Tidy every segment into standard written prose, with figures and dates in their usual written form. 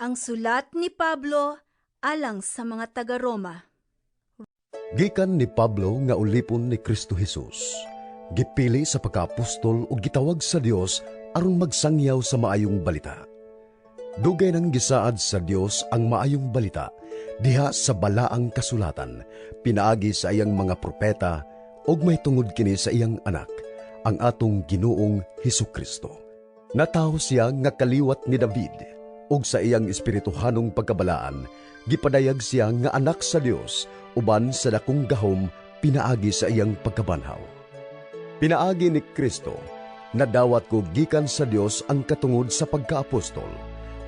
Ang sulat ni Pablo alang sa mga taga-Roma. Gikan ni Pablo nga ulipon ni Kristo Jesus. Gipili sa pagkaapostol ug gitawag sa Dios aron magsangyaw sa maayong balita. Dugay nang gisaad sa Dios ang maayong balita diha sa balaang kasulatan pinaagi sa iyang mga propeta ug mahitungod kini sa iyang anak, ang atong Ginoong Hesus Kristo. Natawo siya nga kaliwat ni David ug sa iyang espirituhanong pagkabalaan gipadayag siya nga anak sa Dios uban sa dakong gahom pinaagi sa iyang pagkabanhaw. Pinaagi ni Kristo, nadawat ko gikan sa Dios ang katungod sa pagkaapostol,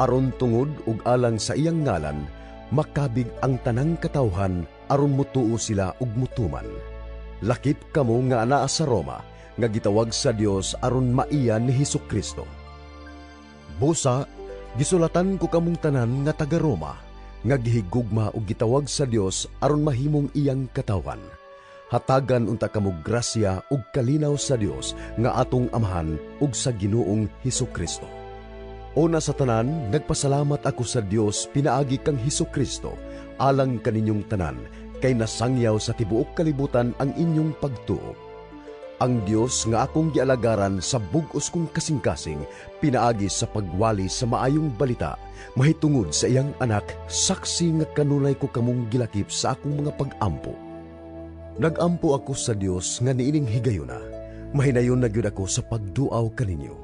aron tungod ug alang sa iyang ngalan, makabig ang tanang katawhan aron mutuo sila ug mutuman. Lakip kamo nga anaa sa Roma, nga gitawag sa Dios aron maiya ni Hesus Kristo. Busa, gisulatan ko kamong tanan nga taga Roma, nga gihigugma ug gitawag sa Dios aron mahimong iyang katawhan. Hatagan unta kamo grasya ug kalinaw sa Dios nga atong Amahan ug sa Ginoong Hesus Kristo. Una sa tanan, nagpasalamat ako sa Dios pinaagi kang Hesus Kristo alang kaninyong tanan, kay nasangyaw sa tibuok kalibutan ang inyong pagtuo. Ang Dios nga akong gialagaran sa bug-os kong kasing-kasing pinaagi sa pagwali sa maayong balita mahitungod sa iyang anak, saksi nga kanunay ko kamong gilakip sa akong mga pag-ampo. Nagampo ako sa Dios nga niining higayuna, mahinayon na gyud ako sa pagduaw kaninyo.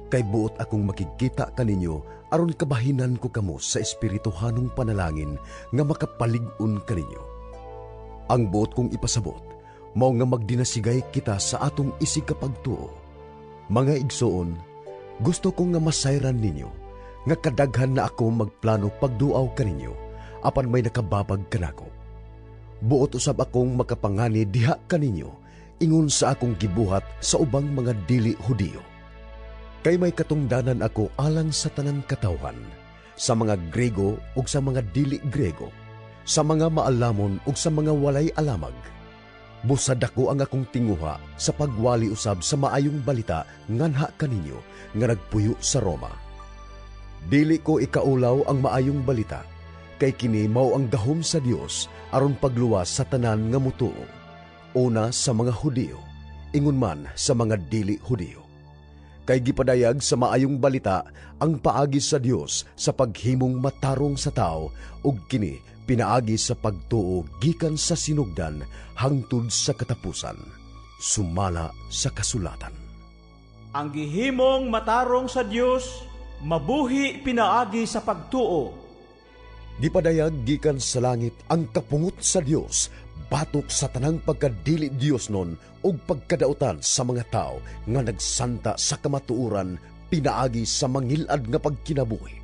Kay buot akong makigkita kaninyo aron kabahinan ko kamo sa espirituhanong panalangin nga makapalig-on kaninyo. Ang buot kong ipasabot, mao nga magdinasigay kita sa atong isig kapagtuo. Mga igsoon, gusto kong nga masayran ninyo nga kadaghan na ako magplano pagduaw kaninyo, apan may nakababag kanako. Buot usab akong makapangani diha kaninyo ingon sa akong gibuhat sa ubang mga dili Hudiyo. Kay may katungdanan ako alang sa tanang katawhan, sa mga Grego ug sa mga dili Grego, sa mga maalamon ug sa mga walay alamag. Busa dako ang akong tinguha sa pagwali usab sa maayong balita nganha kaninyo nga nagpuyo sa Roma. Dili ko ikaulaw ang maayong balita, kay kini mao ang gahom sa Dios aron pagluwas sa tanan nga mutuo. Una sa mga Hudiyo, ingon man sa mga dili Hudiyo. Kay gipadayag sa maayong balita ang paagi sa Dios sa paghimong matarong sa tao ug kini pinaagi sa pagtuo gikan sa sinugdan hangtod sa katapusan, sumala sa kasulatan. Ang gihimong matarong sa Dios, mabuhi pinaagi sa pagtuo. Gipadayag gikan sa langit ang kapungot sa Dios batok sa tanang pagkadili Diosnon ug pagkadautan sa mga tao nga nagsanta sa kamatuoran pinaagi sa mangilad nga pagkinabuhi.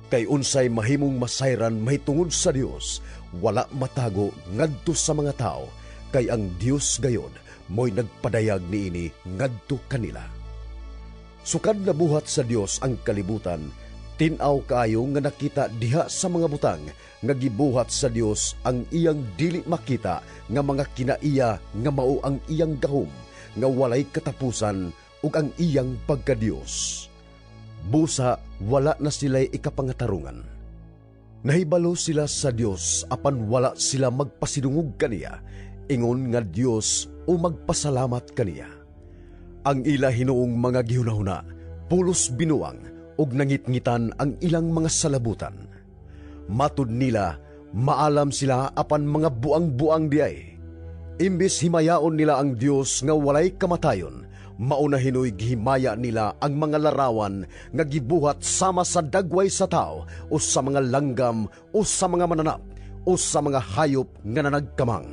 Kay unsay mahimong masayran mahitungod sa Dios, wala matago ngadto sa mga tao, kay ang Dios gayod mo'y nagpadayag niini ngadto kanila. Sukad nabuhat sa Dios ang kalibutan, tin-aw kaayo nga nakita diha sa mga butang nga gibuhat sa Dios ang iyang dili makita nga mga kinaiya nga mao ang iyang gahom nga walay katapusan ug ang iyang pagka-Dios. Busa wala na sila'y ikapangatarungan. Nahibalo sila sa Dios apan wala sila magpasidungog kaniya ingon nga Dios o magpasalamat kaniya. Ang ila hinuong mga gihunahuna pulos binuang ug nangitngitan ang ilang mga salabutan. Matud nila, maalam sila apan mga buang-buang diay. Imbis himayaon nila ang Dios nga walay kamatayon, mauna hinoy gihimaya nila ang mga larawan nga gibuhat sama sa dagway sa tao o sa mga langgam o sa mga mananap o sa mga hayop nga nanagkamang.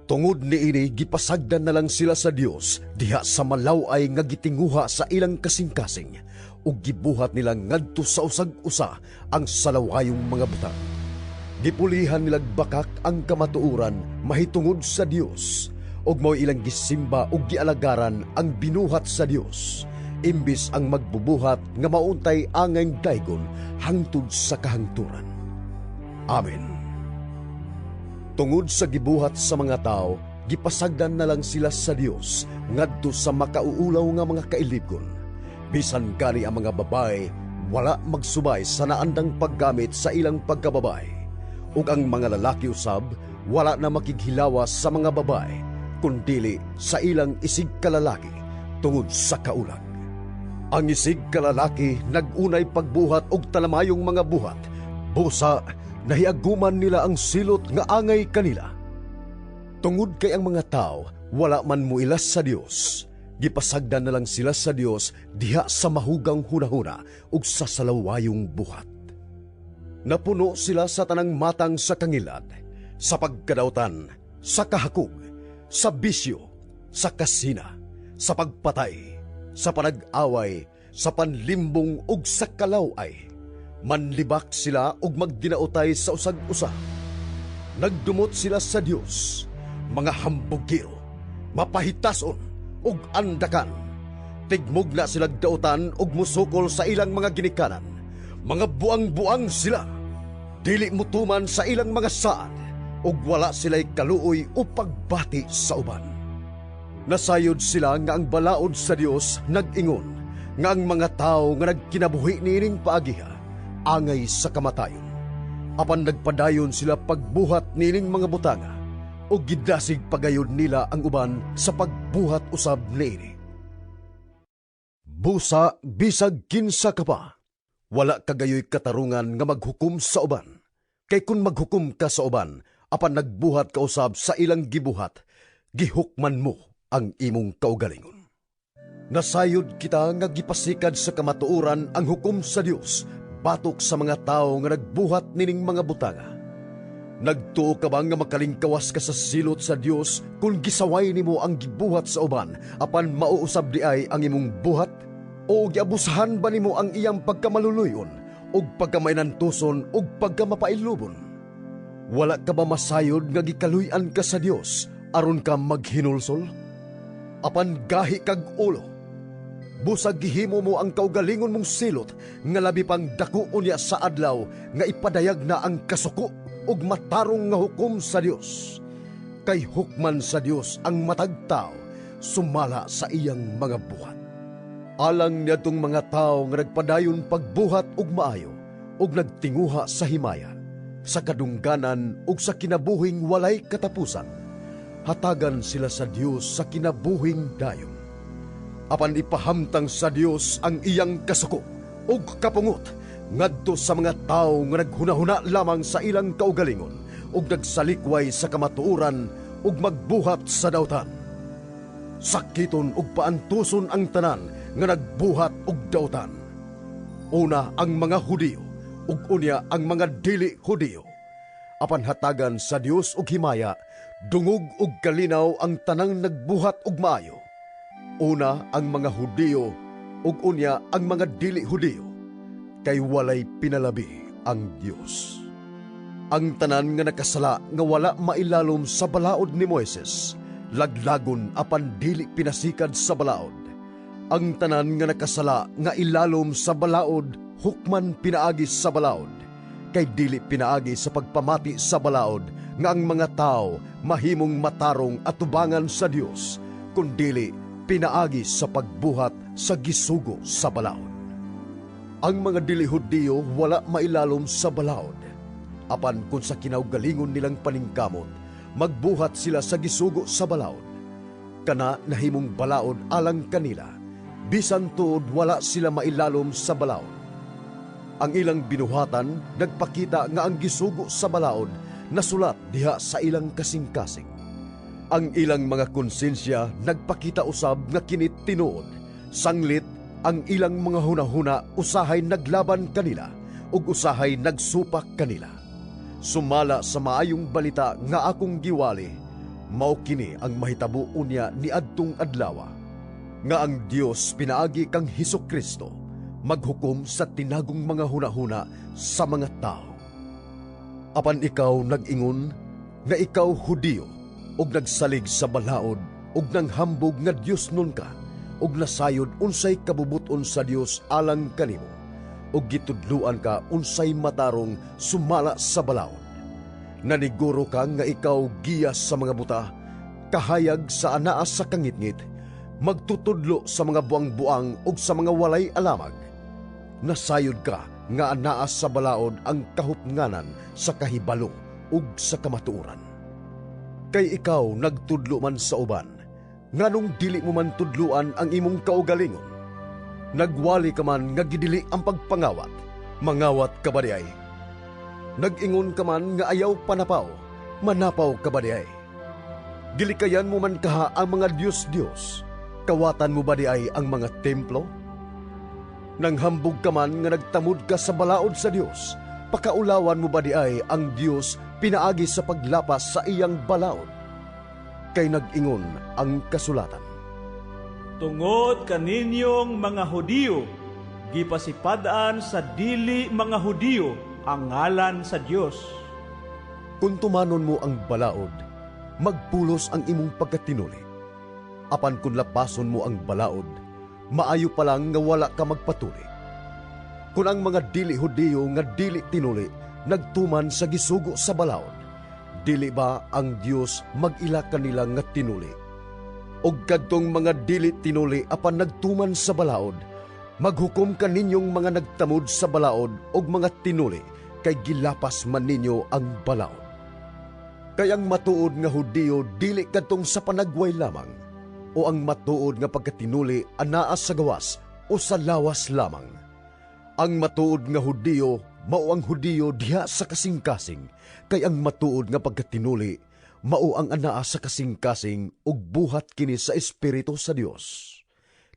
Tungod niini, gipasagdan na lang sila sa Dios diha sa malaw-ay nga gitinguha sa ilang kasing-kasing ug gibuhat nila ngadto sa usag-usa ang salawayong mga butang. Gipulihan nilag bakak ang kamatuoran mahitungod sa Dios ug mao ilang gisimba ug gialagaran ang binuhat sa Dios imbis ang magbubuhat nga mauntay angay daygon hangtod sa kahangturan. Amen. Tungod sa gibuhat sa mga tao, gipasagdan na lang sila sa Dios ngadto sa makauulaw nga mga kailibgon. Bisan gani ang mga babae, wala magsubay sa naandang paggamit sa ilang pagkababae, ug ang mga lalaki usab wala na makighilawas sa mga babae, kundili sa ilang isig kalalaki tungod sa kaulag. Ang isig kalalaki nag-unay pagbuhat og talamayong mga buhat, busa nahiaguman nila ang silot nga angay kanila. Tungod kay ang mga tao wala man muilas sa Dios, gipasagdan na lang sila sa Dios diha sa mahugang hunahuna ug sa salawayong buhat. Napuno sila sa tanang matang sa kangilad, sa pagkadawtan, sa kahakog, sa bisyo, sa kasina, sa pagpatay, sa panag-away, sa panlimbong ug sa kalaway. Manlibak sila ug magdinautay sa usag-usa. Nagdumot sila sa Dios, mga hambugiro, mapahitason ug andakan. Tigmugna silag dautan ug musukol sa ilang mga ginikanan. Mga buang-buang sila. Dili mutuman sa ilang mga saad ug wala sila'y kaluoy o pagbati sa uban. Nasayod sila nga ang balaod sa Dios nag-ingon nga ang mga tao nga nagkinabuhi niining paagiha angay sa kamatayon. Apan nagpadayon sila pagbuhat niining mga butanga ug gidasig pagayod nila ang uban sa pagbuhat usab niini. Busa bisag kinsa ka pa, wala kagayoy katarungan nga maghukom sa uban. Kay kun maghukom ka sa uban, apan nagbuhat ka usab sa ilang gibuhat, gihukman mo ang imong kaugalingon. Nasayod kita nga gipasikad sa kamatuoran ang hukom sa Dios batok sa mga tawo nga nagbuhat nining mga butanga. Nagtuo ka ba nga makalingkawas ka sa silot sa Dios kung gisaway nimo ang gibuhat sa uban apan mauusab di ay ang imong buhat? O giabusahan ba nimo ang iyang pagkamaluluyon ug pagkamainantuson ug pagkamapailubon? Wala ka ba masayod nga gikaluy-an ka sa Dios aron ka maghinulsol? Apan gahi kag ulo. Busag gihimo mo ang kaugalingon mong silot nga labi pang dako unya sa adlaw nga ipadayag na ang kasuko ug matarong nga hukom sa Dios. Kay hukman sa Dios ang matag tao sumala sa iyang mga buhat. Alang niadtong mga tawo nga nagpadayon pagbuhat og maayo ug nagtinguha sa himaya, sa kadungganan ug sa kinabuhing walay katapusan, hatagan sila sa Dios sa kinabuhing dayon. Apan ipahamtang sa Dios ang iyang kasuko ug kapungot ngadto sa mga tawo nga naghunahuna lamang sa ilang kaugalingon ug nagsalikway sa kamatuoran ug magbuhat sa dautan. Sakiton ug paantuson ang tanan nga nagbuhat og dautan. Una ang mga Hudiyo ug unya ang mga dili Hudiyo. Apan hatagan sa Dios og himaya, dungog ug kalinaw ang tanang nagbuhat og maayo. Una ang mga Hudiyo ug unya ang mga dili Hudiyo, kay walay pinalabi ang Dios. Ang tanan nga nakasala nga wala mailalom sa balaod ni Moises, laglagon apan dili pinasikad sa balaod. Ang tanan nga nakasala nga ilalom sa balaod, hukman pinaagi sa balaod, kay dili pinaagi sa pagpamati sa balaod nga ang mga tao mahimong matarong atubangan sa Dios, kundili pinaagi sa pagbuhat sa gisugo sa balaod. Ang mga dili Hudiyo wala mailalom sa balaod. Apan kung sa kinaugalingon nilang paningkamot, magbuhat sila sa gisugo sa balaod, kana nahimong balaod alang kanila, bisan tuod wala sila mailalom sa balaod. Ang ilang binuhatan nagpakita nga ang gisugo sa balaod nasulat diha sa ilang kasing-kasing. Ang ilang mga konsensya nagpakita usab nga kini tinuod, sanglit ang ilang mga hunahuna usahay naglaban kanila ug usahay nagsupak kanila. Sumala sa maayong balita nga akong giwali, mao kini ang mahitabo unya niadtong adlawa, nga ang Dios pinaagi kang Hesus Kristo maghukom sa tinagong mga hunahuna sa mga tao. Apan ikaw nag-ingon nga ikaw Hudiyo ug nagsalig sa balaod ug nanghambog nga Dios nun ka ug nasayod unsay kabubut-on sa Dios alang kanimo ug gitudluan ka unsay matarong sumala sa balaod. Naniguro ka nga ikaw giya sa mga buta, kahayag sa anaa sa kangitngit, magtutudlo sa mga buang-buang ug sa mga walay alamag. Nasayod ka nga anaa sa balaod ang kahupnganan sa kahibalo ug sa kamatuoran. Kay ikaw nagtudlo man sa uban, nganong dili mo man tudluan ang imong kaugalingon? Nagwali ka man nga gidili ang pagpangawat, mangawat ka ba diay? Nag-ingon ka man nga ayaw panapaw, manapaw ka ba diay? Gilikayan mo man kaha ang mga Diyos-Diyos, kawatan mo ba diay ang mga templo? Nanghambog ka man nga nagtamod ka sa balaod sa Dios, pakaulawan mo ba diay ang Dios pinaagi sa paglapas sa iyang balaod? Kay nag-ingon ang kasulatan: Tungod kaninyong mga Hudiyo, gipasipad-an sa dili mga Hudiyo ang ngalan sa Dios. Kung tumanon mo ang balaod, magpulos ang imong pagkatinuli. Apan kung lapason mo ang balaod, maayo pa lang nga wala ka magpatuli. Kung ang mga dili Hudiyo nga dili tinuli nagtuman sa gisugo sa balaod, dili ba ang Dios mag-ila kanila nga tinuli? Og kadtong mga dili tinuli apan nagtuman sa balaod, maghukom kaninyong mga nagtamod sa balaod og mga tinuli, kay gilapas man ninyo ang balaod. Kay ang matuod nga Hudiyo dili kadtong sa panagway lamang, o ang matuod nga pagkatinuli anaa sa gawas o sa lawas lamang. Ang matuod nga Hudiyo mao ang Hudiyo diha sa kasing-kasing, kay ang matuod nga pagkatinuli mao ang anaa sa kasing-kasing ug buhat kini sa Espiritu sa Dios,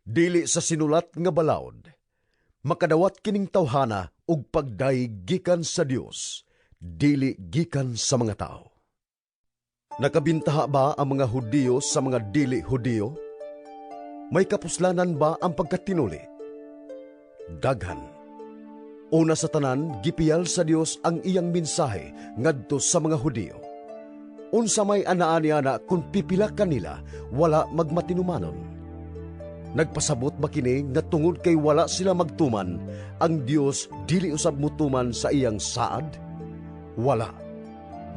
dili sa sinulat nga balaod. Makadawat kining tawhana og pagdayeg gikan sa Dios, dili gikan sa mga tao. Nakabintaha ba ang mga Hudiyo sa mga dili Hudiyo? May kapuslanan ba ang pagkatinuli? Daghan. Una sa tanan, gipiyal sa Dios ang iyang mensahe ngadto sa mga Hudiyo. Unsa may anaa niana kung pipila kanila wala magmatinumanon? Nagpasabot ba kini nga tungod kay wala sila magtuman, ang Dios dili usab mutuman sa iyang saad? Wala.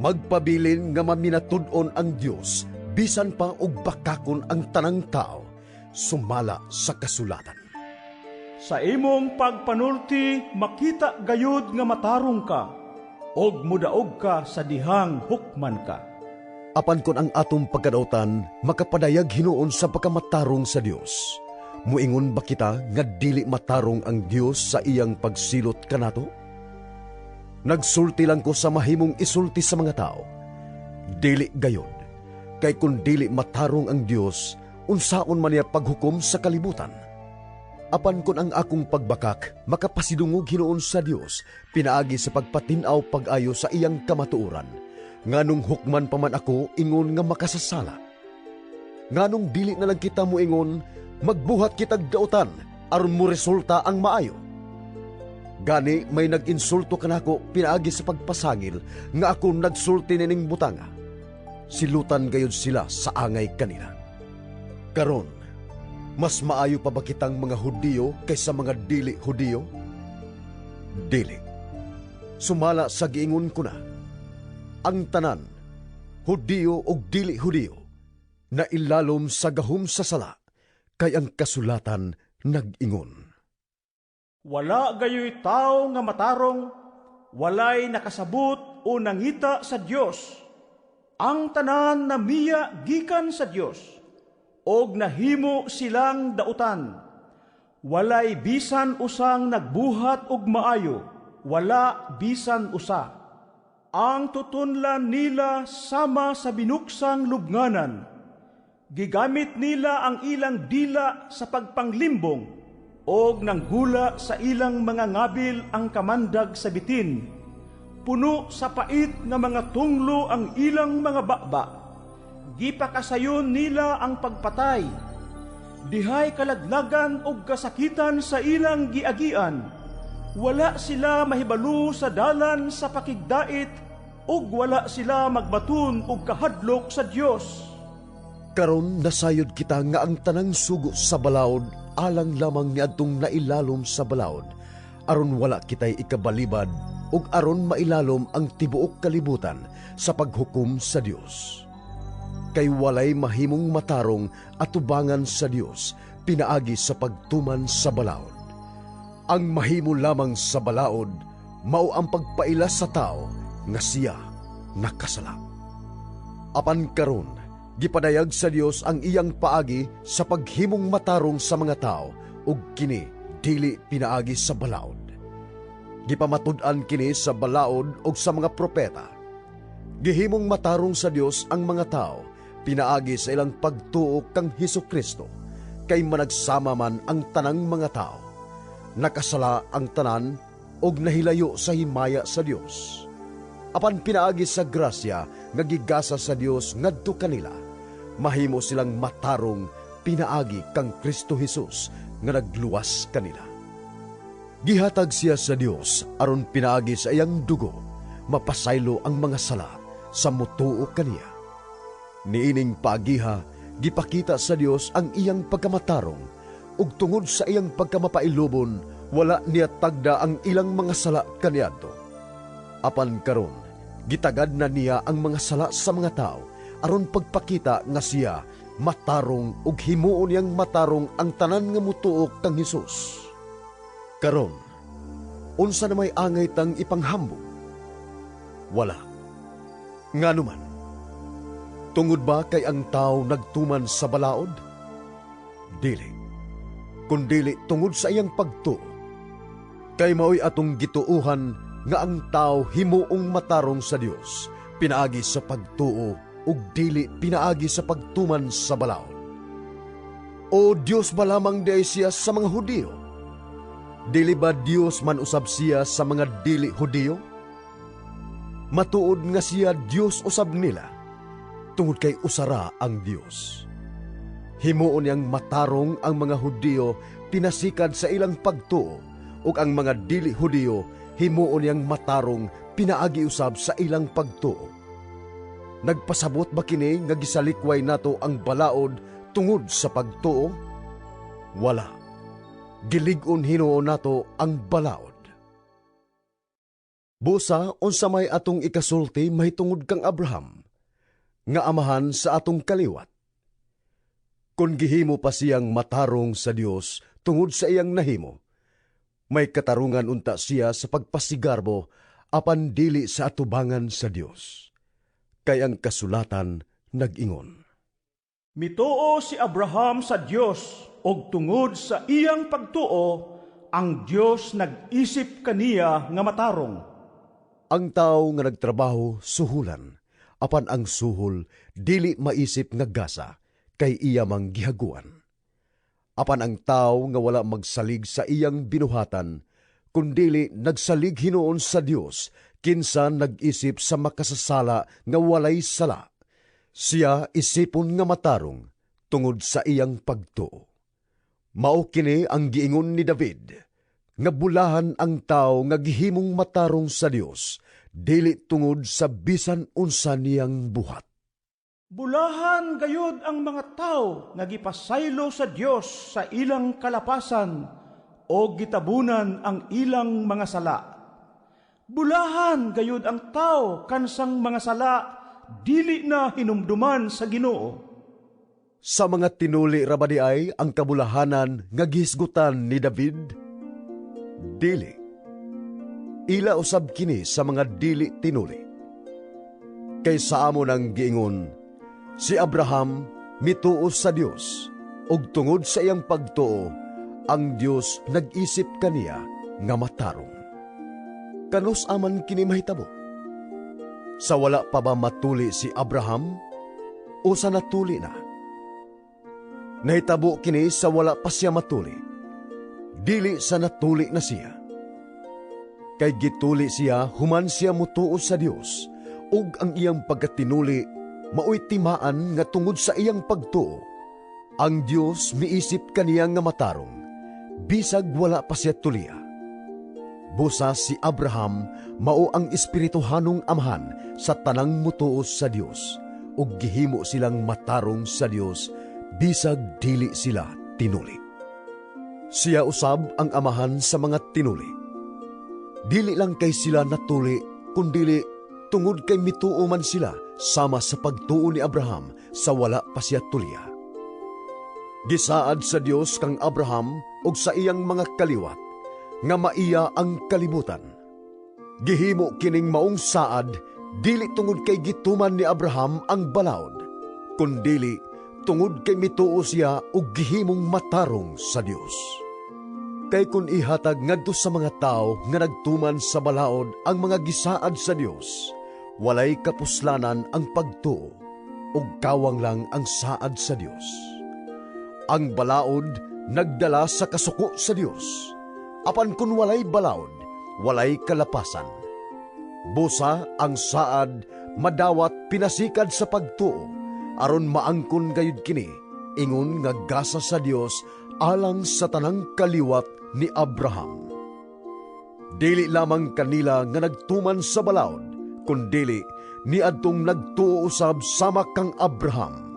Magpabilin nga maminatud-on ang Dios bisan pa og bakakon ang tanang tao, sumala sa kasulatan: Sa imong pagpanulti makita gayud nga matarong ka, og mudaog ka sa dihang hukman ka. Apan kon ang atong pagkadautan makapadayag hinuon sa pagkamatarong sa Dios, muingon ba kita nga dili matarong ang Dios sa iyang pagsilot kanato? Nagsulti lang ko sa mahimong isulti sa mga tao. Dili gayod, kay kung dili matarong ang Dios, unsaon man niya paghukom sa kalibutan? Apan kon ang akong pagbakak makapasidungog hinuon sa Dios pinaagi sa pagpatin-aw pag-ayo sa iyang kamatuoran, nganong hukman pa man ako ingon nga makasasala? Nganong dili na lang kita moingon, "Magbuhat kitag dautan aron mo resulta ang maayo"? Gani may nag-insulto kanako pinaagi sa pagpasangil nga ako nagsulti nining butanga. Silutan gayud sila sa angay kanila. Karon, mas maayo pa ba kitang mga Hudiyo kaysa mga dili Hudiyo? Dili. Sumala sa giingon ko na, ang tanan, Hudiyo o dili Hudiyo, na ilalom sa gahom sa sala, kay ang kasulatan nag-ingon: Wala gayoy tao nga matarong, walay nakasabot o nangita sa Dios. Ang tanan namiya gikan sa Dios, og nahimo silang dautan. Walay bisan usang nagbuhat og maayo, wala bisan usa. Ang tutunlan nila sama sa binuksang lubnganan. Gigamit nila ang ilang dila sa pagpanglimbong, og nanggula sa ilang mga ngabil ang kamandag sa bitin. Puno sa pait nga mga tunglo ang ilang mga baba. Gipakasayon nila ang pagpatay. Dihay kalaglagan og kasakitan sa ilang giagian. Wala sila mahibalo sa dalan sa pakigdait ug wala sila magbaton og kahadlok sa Dios. Karon nasayod kita nga ang tanang sugo sa balaod alang lamang niadtong nailalom sa balaod, aron wala kitay ikabalibad ug aron mailalom ang tibuok kalibutan sa paghukom sa Dios. Kay walay mahimong matarong atubangan sa Dios pinaagi sa pagtuman sa balaod. Ang mahimo lamang sa balaod mao ang pagpaila sa tao nga siya nakasala. Apan karon, gipadayag sa Dios ang iyang paagi sa paghimong matarong sa mga tao ug kini dili pinaagi sa balaod. Gipamatud-an kini sa balaod ug sa mga propeta. Gihimong matarong sa Dios ang mga tao pinaagi sa ilang pagtuo kang Hesukristo, kay managsama man ang tanang mga tao. Nakasala ang tanan ug nahilayo sa himaya sa Dios. Apan pinaagi sa grasya nga gigasa sa Dios ngadto kanila, mahimo silang matarong pinaagi kang Kristo Jesus nga nagluwas kanila. Gihatag siya sa Dios aron pinaagi sa iyang dugo mapasaylo ang mga sala sa mutuo kaniya. Niining paagiha, gipakita sa Dios ang iyang pagkamatarong, ug tungod sa iyang pagkamapailubon, wala niya tagda ang ilang mga sala kaniadto. Apan karon, gitagad na niya ang mga sala sa mga tao aron pagpakita nga siya matarong ug himuon niyang matarong ang tanan nga mutuo kang Hesus. Karon, unsa na may angay tang ipanghambog? Wala. Ngano man? Tungod ba kay ang tao nagtuman sa balaod? Dili. Kundili tungod sa iyang pagtuo. Kay mao'y atong gituuhan nga ang tao himuong matarong sa Dios pinaagi sa pagtuo ug dili pinaagi sa pagtuman sa balaod. O Dios ba lamang diay siya sa mga Hudiyo? Dili ba Dios man usab siya sa mga dili Hudiyo? Matuod nga siya Dios usab nila, tungod kay usara ang Dios. Himuon niyang matarong ang mga Hudiyo pinasikad sa ilang pagtuo, ug ang mga dili Hudiyo himuon niyang matarong pinaagi usab sa ilang pagtuo. Nagpasabot ba kini nga gisalikway nato ang balaod tungod sa pagtuo? Wala. Gilig-on hinuon nato ang balaod. Busa, unsa may atong ikasulti mahitungod kang Abraham, nga amahan sa atong kaliwat? Kung gihimo pa siyang matarong sa Dios tungod sa iyang nahimo, may katarungan unta siya sa pagpasigarbo apan dili sa atubangan sa Dios. Kay ang kasulatan nag-ingon: Mituo si Abraham sa Dios ug tungod sa iyang pagtuo, ang Dios nag-isip kaniya nga matarong. Ang tao nga nagtrabaho suhulan, apan ang suhol dili maisip nga gasa kay iya mang gihaguan. Apan ang tao nga wala magsalig sa iyang binuhatan, kundili nagsalig hinuon sa Dios, kinsa nag-isip sa makasasala nga walay sala, siya isipon nga matarong tungod sa iyang pagtuo. Mao kini ang giingon ni David, nga bulahan ang tao nga gihimong matarong sa Dios, dili tungod sa bisan unsa niyang buhat. Bulahan gayud ang mga tao nga gipasaylo sa Dios sa ilang kalapasan o gitabunan ang ilang mga sala. Bulahan gayud ang tao kansang mga sala dili na hinumduman sa Ginoo. Sa mga tinuli ra ba diay ang kabulahanan nga gihisgutan ni David? Dili. Ila usab kini sa mga dili tinuli. Kay sa amo nang giingon, si Abraham mituo sa Dios, ug tungod sa iyang pagtuo, ang Dios nag-isip kaniya nga matarong. Kanus-a man kini mahitabo? Sa wala pa ba matuli si Abraham o sa natuli na? Nahitabo kini sa wala pa siya matuli. Dili sa natuli na siya. Kay gituli siya human siya mutuo sa Dios, ug ang iyang pagkatinuli mao'y timaan nga tungod sa iyang pagtuo, ang Dios miisip kaniya nga matarong, bisag wala pa siya tulia. Busa si Abraham mao ang espirituhanong amahan sa tanang mutuo sa Dios, ug gihimo silang matarong sa Dios bisag dili sila tinuli. Siya usab ang amahan sa mga tinuli. Dili lang kay sila natuli, kundili tungod kay mituo man sila sama sa pagtuo ni Abraham sa wala pa siya tulya. Gisaad sa Dios kang Abraham ug sa iyang mga kaliwat nga maiya ang kalibutan. Gihimo kining maong saad dili tungod kay gituman ni Abraham ang balaod, kundili tungod kay mituo siya ug gihimong matarong sa Dios. Kay kun ihatag ngadto sa mga tawo nga nagtuman sa balaod ang mga gisaad sa Dios, walay kapuslanan ang pagtuo ug kawang lang ang saad sa Dios. Ang balaod nagdala sa kasuko sa Dios. Apan kun walay balaod, walay kalapasan. Busa ang saad madawat pinasikad sa pagtuo, aron maangkon gayud kini, ingon nga gasa sa Dios alang sa tanang kaliwat ni Abraham. Dili lamang kanila nga nagtuman sa balaod, kundili niadtong nagtuo usab sama kang Abraham.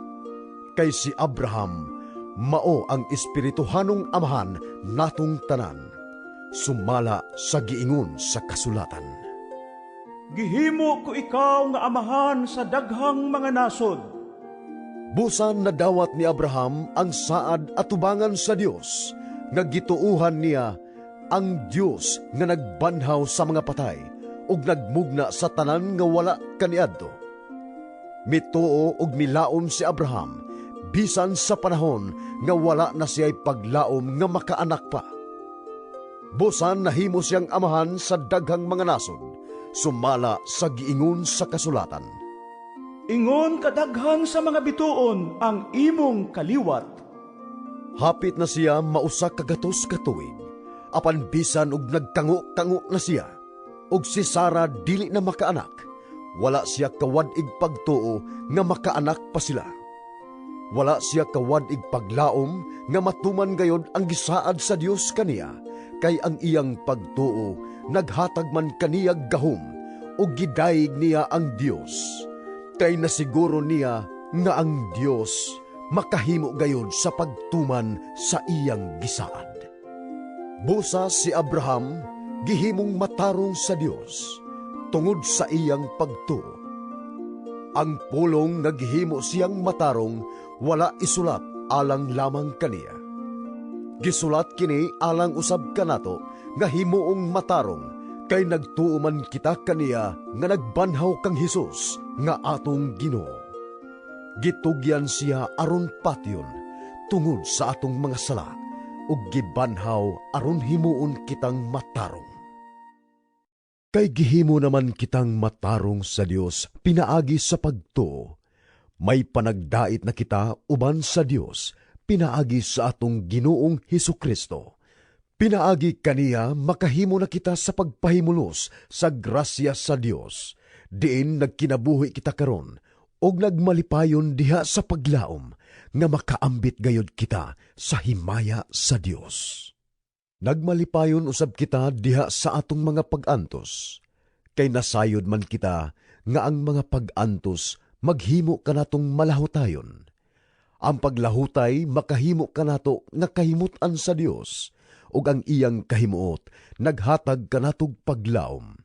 Kay si Abraham mao ang espirituhanong amahan natong tanan, sumala sa giingon sa kasulatan. Gihimo ko ikaw nga amahan sa daghang mga nasod. Busa nadawat ni Abraham ang saad atubangan sa Dios, nga gituuhan niya ang Dios nga nagbanhaw sa mga patay ug nagmugna sa tanan nga wala kaniadto. Mituo ug milaom si Abraham bisan sa panahon nga wala na siya'y paglaom nga makaanak pa. Busa nahimo siyang amahan sa daghang mga nasod, sumala sa giingon sa kasulatan. Ingon kadaghan sa mga bituon ang imong kaliwat. Hapit na siya mausa ka 100 ka tuig, apan bisan og nagkango-kango na siya, ug si Sara dili na makaanak, wala siya kawad-ig pagtuo nga makaanak pa sila. Wala siya kawad-ig paglaom nga matuman gayod ang gisaad sa Dios kaniya, kay ang iyang pagtuo naghatag man kaniya gahom ug gidayeg niya ang Dios. Kay nasiguro niya nga ang Dios makahimo gayod sa pagtuman sa iyang gisaad. Busa si Abraham gihimong matarong sa Dios tungod sa iyang pagtuo. Ang pulong nga gihimo siyang matarong wala isulat alang lamang kaniya. Gisulat kini alang usab kanato nga himuong matarong kay nagtuo man kita kaniya nga nagbanhaw kang Hesus nga atong Ginoo. Gitugyan siya aron patyon tungod sa atong mga sala ug gibanhaw aron himuon kitang matarong. Kay gihimo naman kitang matarong sa Dios pinaagi sa pagtuo, may panagdait na kita uban sa Dios pinaagi sa atong Ginoong Hesus Kristo. Pinaagi kaniya makahimo na kita sa pagpahimulos sa grasya sa Dios, diin nagkinabuhi kita karon ug nagmalipayon diha sa paglaom nga makaambit gayod kita sa himaya sa Dios. Nagmalipayon usab kita diha sa atong mga pag-antos, kay nasayod man kita nga ang mga pag-antos maghimo kanatong malahutayon. Ang paglahutay makahimo kanato nga kahimut-an sa Dios, ug ang iyang kahimuot naghatag kanatog paglaom.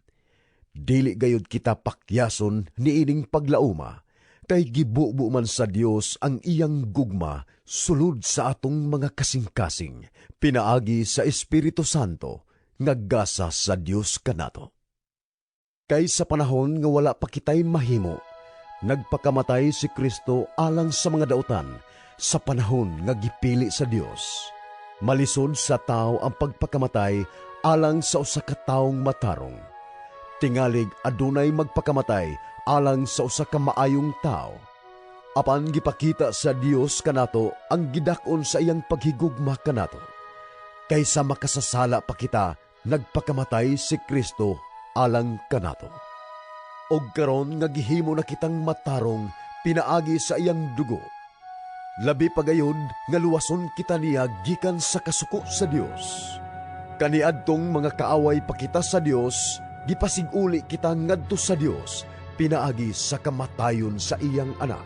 Dili gayud kita pakyason niining paglauma, kay gibubo man sa Dios ang iyang gugma sulod sa atong mga kasing-kasing, pinaagi sa Espiritu Santo nga gasa sa Dios kanato. Kay sa panahon nga wala pa kitay mahimo, nagpakamatay si Kristo alang sa mga dautan sa panahon nga gipili sa Dios. Malisod sa tao ang pagpakamatay alang sa usa ka taong matarong. Tingalig adunay magpakamatay alang sa usa ka maayong tao. Apan gipakita sa Dios kanato ang gidak-on sa iyang paghigugma kanato. Kaysa makasasala pa kita, nagpakamatay si Kristo alang kanato. Og karon nga gihimo na kitang matarong pinaagi sa iyang dugo, labi pa gayud nga luwason kita niya gikan sa kasuko sa Dios. Kaniadtong mga kaaway pa kita sa Dios, gipasiguli kita ngadto sa Dios pinaagi sa kamatayon sa iyang anak.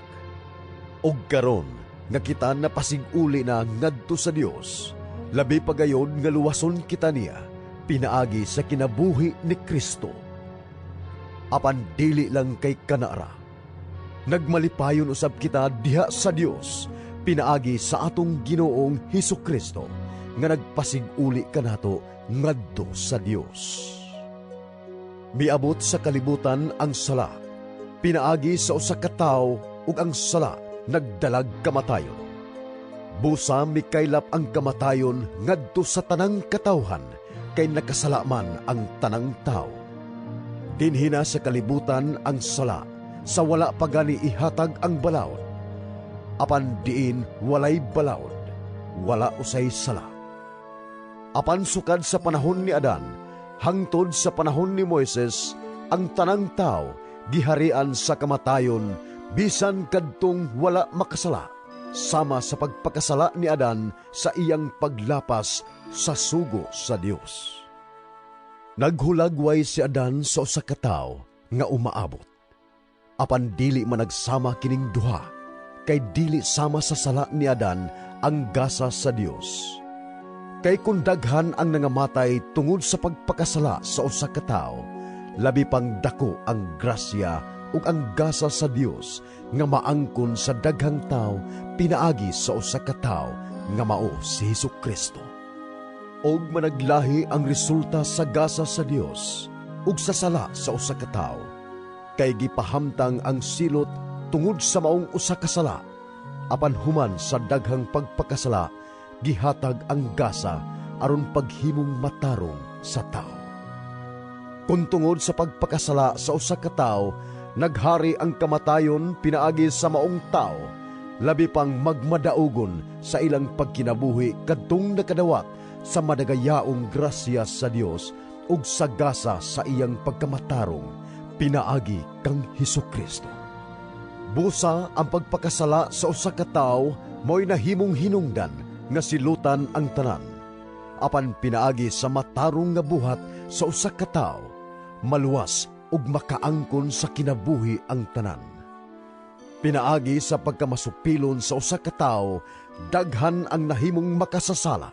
Og karon nga kita napasiguli na ngadto sa Dios, labi pa gayud nga luwason kita niya pinaagi sa kinabuhi ni Kristo. Apan dili lang kay kanara. Nagmalipayon usab kita diha sa Dios pinaagi sa atong Ginoong Hesus Kristo. nga nagpasig-uli kanato ngadto sa Dios. Miabot sa kalibutan ang sala, pinaagi sa usa ka tawo, ug ang sala nagdalag kamatayon. Busa mikaylap ang kamatayon ngadto sa tanang katawhan kay nakasala man ang tanang tawo. Dinhi na sa kalibutan ang sala sa wala pa gani ihatag ang balaod. Apan diin walay balaod, wala usay sala. Apan sukad sa panahon ni Adan hangtod sa panahon ni Moises, ang tanang tao giharian sa kamatayon bisan kadtong wala makasala, sama sa pagpakasala ni Adan sa iyang paglapas sa sugo sa Dios. Naghulagway si Adan sa usa ka tawo nga umaabot. Apan dili man nagsama kining duha, kay dili sama sa sala ni Adan ang gasa sa Dios. Kay kung daghan ang nangamatay tungod sa pagpakasala sa usa ka tawo, labi pang dako ang grasya ug ang gasa sa Dios nga maangkon sa daghang tawo pinaagi sa usa ka tawo nga mao si Hesus Kristo. Og managlahi ang resulta sa gasa sa Dios ug sa sala sa usa ka tawo. Kay gipahamtang ang silot tungod sa maong usa ka sala, apan human sa daghang pagpakasala, gihatag ang gasa aron paghimong matarong sa tao. Kung tungod sa pagpakasala sa usa ka tawo, naghari ang kamatayon pinaagi sa maong tao, labi pang magmadaugon sa ilang pagkinabuhi kadtong nakadawat sa madagayaong grasya sa Dios ug sa gasa sa iyang pagkamatarong pinaagi kang Hesus Kristo. Busa ang pagpakasala sa usa ka tawo mao'y nahimong hinungdan nga silutan ang tanan. Apan pinaagi sa matarong nga buhat sa usa ka tawo, maluwas ug makaangkon sa kinabuhi ang tanan. Pinaagi sa pagkamasupilon sa usa ka tawo, daghan ang nahimong makasasala.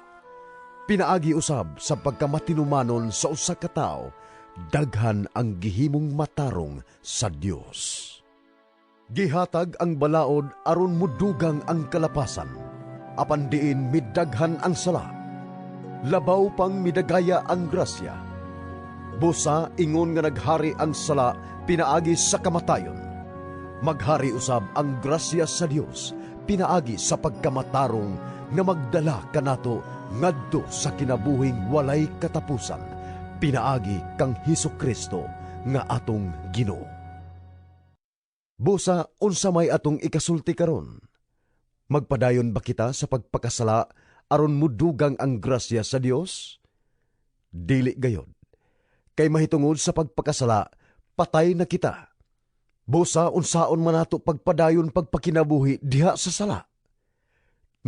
Pinaagi usab sa pagkamatinumanon sa usa ka tawo, daghan ang gihimong matarong sa Dios. Gihatag ang balaod aron mudugang ang kalapasan, apan diin midaghan ang sala, labaw pang midagaya ang grasya. Busa ingon nga naghari ang sala pinaagi sa kamatayon, maghari usab ang grasya sa Dios pinaagi sa pagkamatarong nga magdala kanato ngadto sa kinabuhing walay katapusan pinaagi kang Hesus Kristo nga atong Ginoo. Busa unsa may atong ikasulti karon? Magpadayon ba kita sa pagpakasala aron mudugang ang grasya sa Dios? Dili gayod. Kay mahitungod sa pagpakasala, patay na kita. Busa unsaon man nato pagpadayon pagpakinabuhi diha sa sala?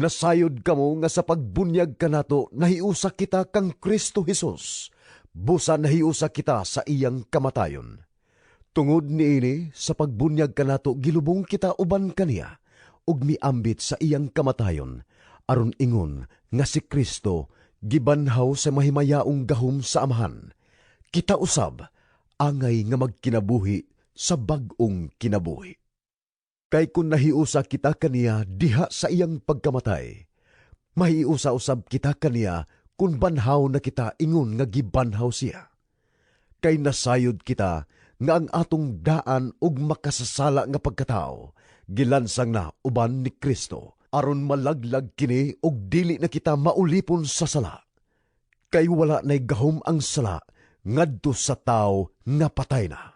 Nasayod kamo nga sa pagbunyag kanato nahiusa kita kang Kristo Hesus. Busa nahiusa kita sa iyang kamatayon. Tungod niini, sa pagbunyag kanato gilubong kita uban kaniya ug miambit sa iyang kamatayon aron ingon nga si Kristo gibanhaw sa mahimayaong gahom sa Amahan, kita usab angay nga magkinabuhi sa bag-ong kinabuhi. Kay kung nahiusa kita kaniya diha sa iyang pagkamatay, mahiusa usab kita kaniya kung banhaw na kita ingon nga gibanhaw siya. Kay nasayod kita nga ang atong daan ug makasasala nga pagkatao gilansang na uban ni Kristo aron malaglag kini ug dili na kita maulipon sa sala. Kay wala na'y gahom ang sala ngadto sa tao nga patay na.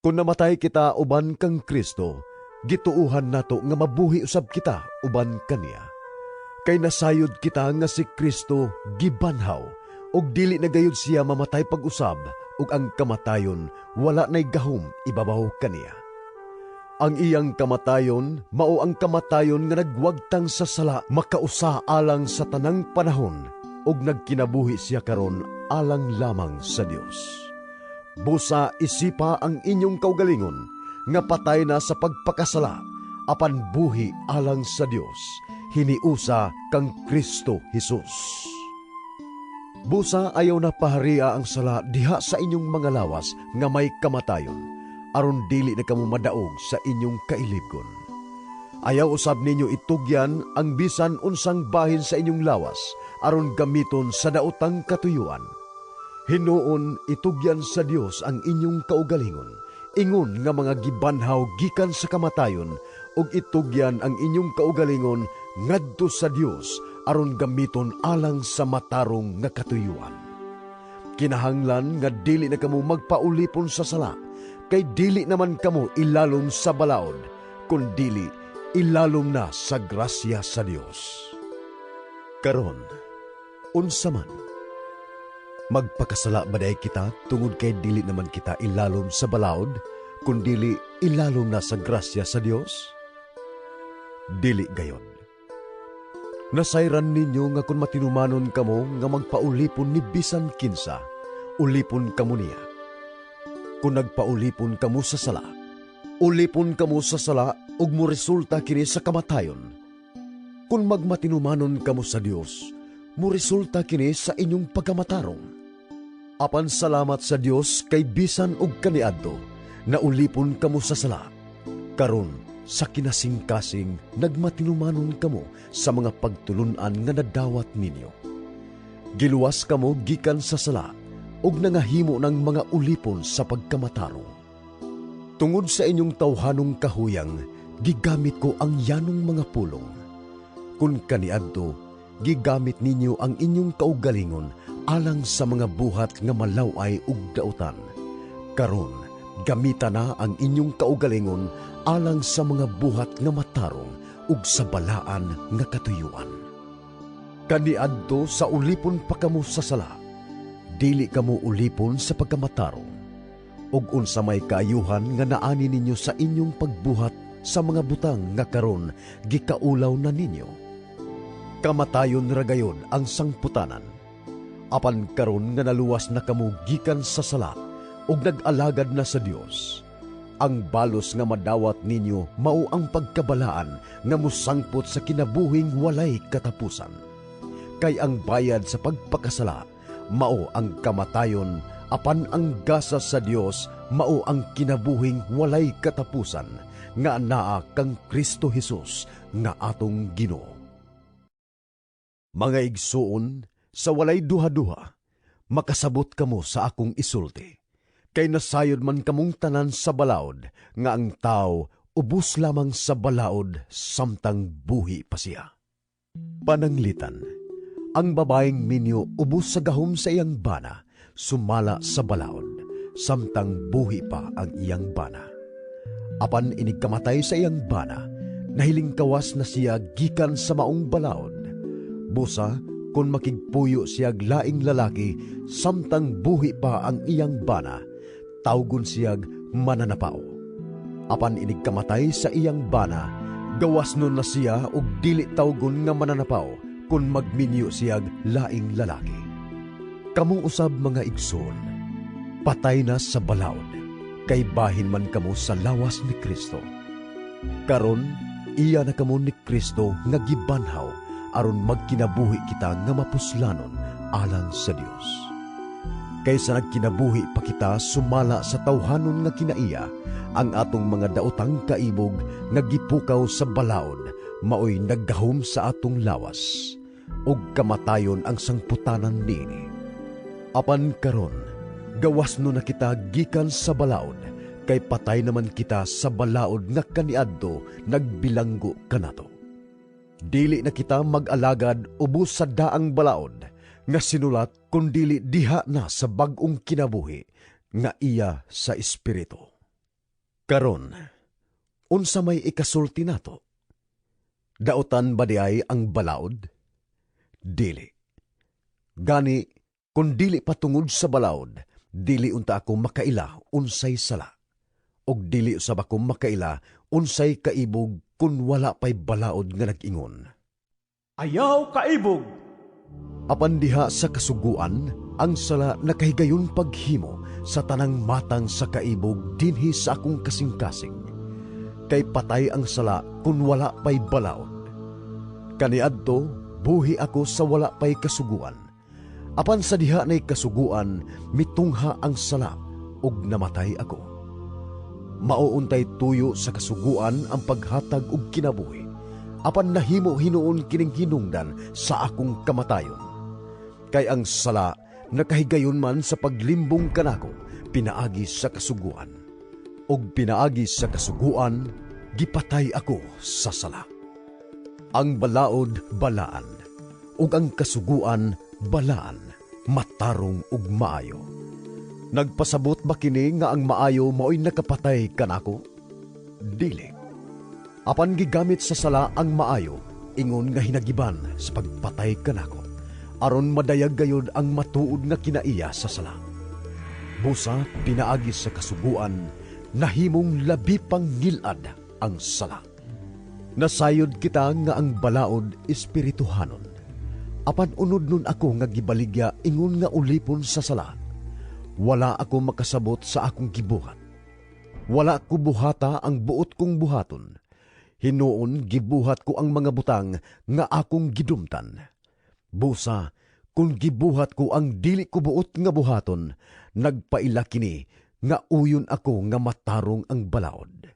Kung namatay kita uban kang Kristo, gituuhan nato nga mabuhi usab kita uban kaniya. Kay nasayod kita nga si Kristo gibanhaw ug dili na gayud siya mamatay pag-usab ug ang kamatayon wala na'y gahom ibabaw kaniya. Ang iyang kamatayon mao ang kamatayon nga nagwagtang sa sala makausa alang sa tanang panahon ug nagkinabuhi siya karon alang lamang sa Dios. Busa isipa ang inyong kaugalingon nga patay na sa pagpakasala apan buhi alang sa Dios hiniusa kang Kristo Hesus. Busa ayaw na paharia ang sala diha sa inyong mga lawas nga may kamatayon aron dili na kamo madaog sa inyong kailibgon. Ayaw usab ninyo itugyan ang bisan unsang bahin sa inyong lawas aron gamiton sa daotang katuyuan. Hinuon itugyan sa Dios ang inyong kaugalingon, ingon nga mga gibanhaw gikan sa kamatayon, ug itugyan ang inyong kaugalingon ngadto sa Dios aron gamiton alang sa matarong nga katuyuan. Kinahanglan nga dili na kamo magpaulipon sa sala, kay dili naman kamo ilalom sa balaod, kun dili ilalom na sa grasya sa Dios. Karon, unsa man? Magpakasala ba diay kita tungod kay dili naman kita ilalom sa balaod, kun dili ilalom na sa grasya sa Dios? Dili gayon. Nasayran ninyo nga kung matinumanon kamo nga magpaulipon ni bisan kinsa, ulipon kamo niya. Kung nagpaulipon kamo sa sala, ulipon kamo sa sala ug moresulta kini sa kamatayon. Kung magmatinumanon kamo sa Dios, moresulta kini sa inyong pagkamatarong. Apan salamat sa Dios kay bisan og kaniadto, naulipon kamo sa sala. Karon, sa kinasingkasing nagmatinumanon kamo sa mga pagtulun-an nga nadawat ninyo. Giluwas kamo gikan sa sala ug nangahimo ng mga ulipon sa pagkamatarong. Tungod sa inyong tawhanong kahuyang, gigamit ko ang yanong mga pulong. Kung kaniadto, gigamit ninyo ang inyong kaugalingon alang sa mga buhat nga malaway ug dautan. Karon, gamita na ang inyong kaugalingon alang sa mga buhat nga matarong ug sa balaan nga katuyuan. Kaniadto sa ulipon pa kamo sa sala, dili kamo ulipon sa pagkamatarong. Ug unsa may kaayuhan nga naani ninyo sa inyong pagbuhat sa mga butang nga karon gikaulaw na ninyo? Kamatayon ra gayod ang sangputanan. Apan karon nga naluwas na kamo gikan sa sala ug nag-alagad na sa Dios, ang balos nga madawat ninyo mao ang pagkabalaan nga mosangpot sa kinabuhing walay katapusan. Kay ang bayad sa pagpakasala mao ang kamatayon, apan ang gasa sa Dios mao ang kinabuhing walay katapusan nga anaa kang Kristo Hesus nga atong Ginoo. Mga igsuon, sa walay duha-duha, makasabot kamo sa akong isulti. Kay nasayod man kamong tanan sa balaod nga ang tao ubos lamang sa balaod samtang buhi pa siya. Pananglitan, ang babaeng minyo ubos sa gahom sa iyang bana, sumala sa balaod, samtang buhi pa ang iyang bana. Apan inigkamatay sa iyang bana, nahilingkawas na siya gikan sa maong balaod. Busa, kung makigpuyo siyag laing lalaki, samtang buhi pa ang iyang bana, tawgon siyag mananapao. Apan inigkamatay sa iyang bana, gawas nun na siya og dili tawgon nga mananapao kung magminyo siyag laing lalaki. Kamo usab, mga igsoon, patay na sa balaod, kay bahin man kamo sa lawas ni Kristo. Karon, iya na kamo ni Kristo nga gibanhaw aron magkinabuhi kita nga mapuslanon alang sa Dios. Kaysa nagkinabuhi pa kita sumala sa tawhanon nga kinaiya, ang atong mga daotang kaibog nga gipukaw sa balaod maoy naggahom sa atong lawas, ug kamatayon ang sangputanan niini. Apan karon, gawas no na kita gikan sa balaod, kay patay naman kita sa balaod nga kaniadto nagbilanggo kanato. Dili na kita mag-alagad ubos sa daang balaod nga sinulat, kundili diha na sa bag-ong kinabuhi nga iya sa Espiritu. Karon, unsa may ikasulti nato? Daotan ba diay ang balaod? Dili. Gani, kung dili patungod sa balaod, dili unta ako makaila unsay sala. Og dili usab ako makaila unsay kaibog kung wala pa'y balaod nga nag-ingon. "Ayaw kaibog." Apan diha sa kasuguan, ang sala nakahigayon paghimo sa tanang matang sa kaibog dinhi sa akong kasing-kasing. Kay patay ang sala kung wala pa'y balaod. Kaniadto, buhi ako sa wala pa'y kasuguan. Apan sa diha na'y kasuguan, mitungha ang sala ug namatay ako. Mao untay tuyo sa kasuguan ang paghatag og kinabuhi. Apan nahimo hinuon kining hinungdan sa akong kamatayon. Kay ang sala nakahigayon man sa paglimbong kanako pinaagi sa Kasuguan. Ug pinaagi sa Kasuguan, gipatay ako sa sala. Ang balaod balaan, ug ang Kasuguan balaan, matarong ug maayo. Nagpasabot ba kini nga ang maayo mao'y nakapatay kanako? Dili. Apan gigamit sa sala ang maayo ingon nga hinagiban sa pagpatay kanako, aron madayag gayod ang matuod nga kinaiya sa sala. Busa pinaagi sa Kasuguan, nahimong labi pang ngilad ang sala. Nasayod kita nga ang balaod espirituhanon. Apan unod nun ako nga gibaligya ingon nga ulipon sa sala. Wala ako makasabot sa akong gibuhat. Wala ko buhata ang buot kong buhaton. Hinuon gibuhat ko ang mga butang nga akong gidumtan. Busa, kung gibuhat ko ang dili ko buot nga buhaton, nagpaila kini nga uyon ako nga matarong ang balaod.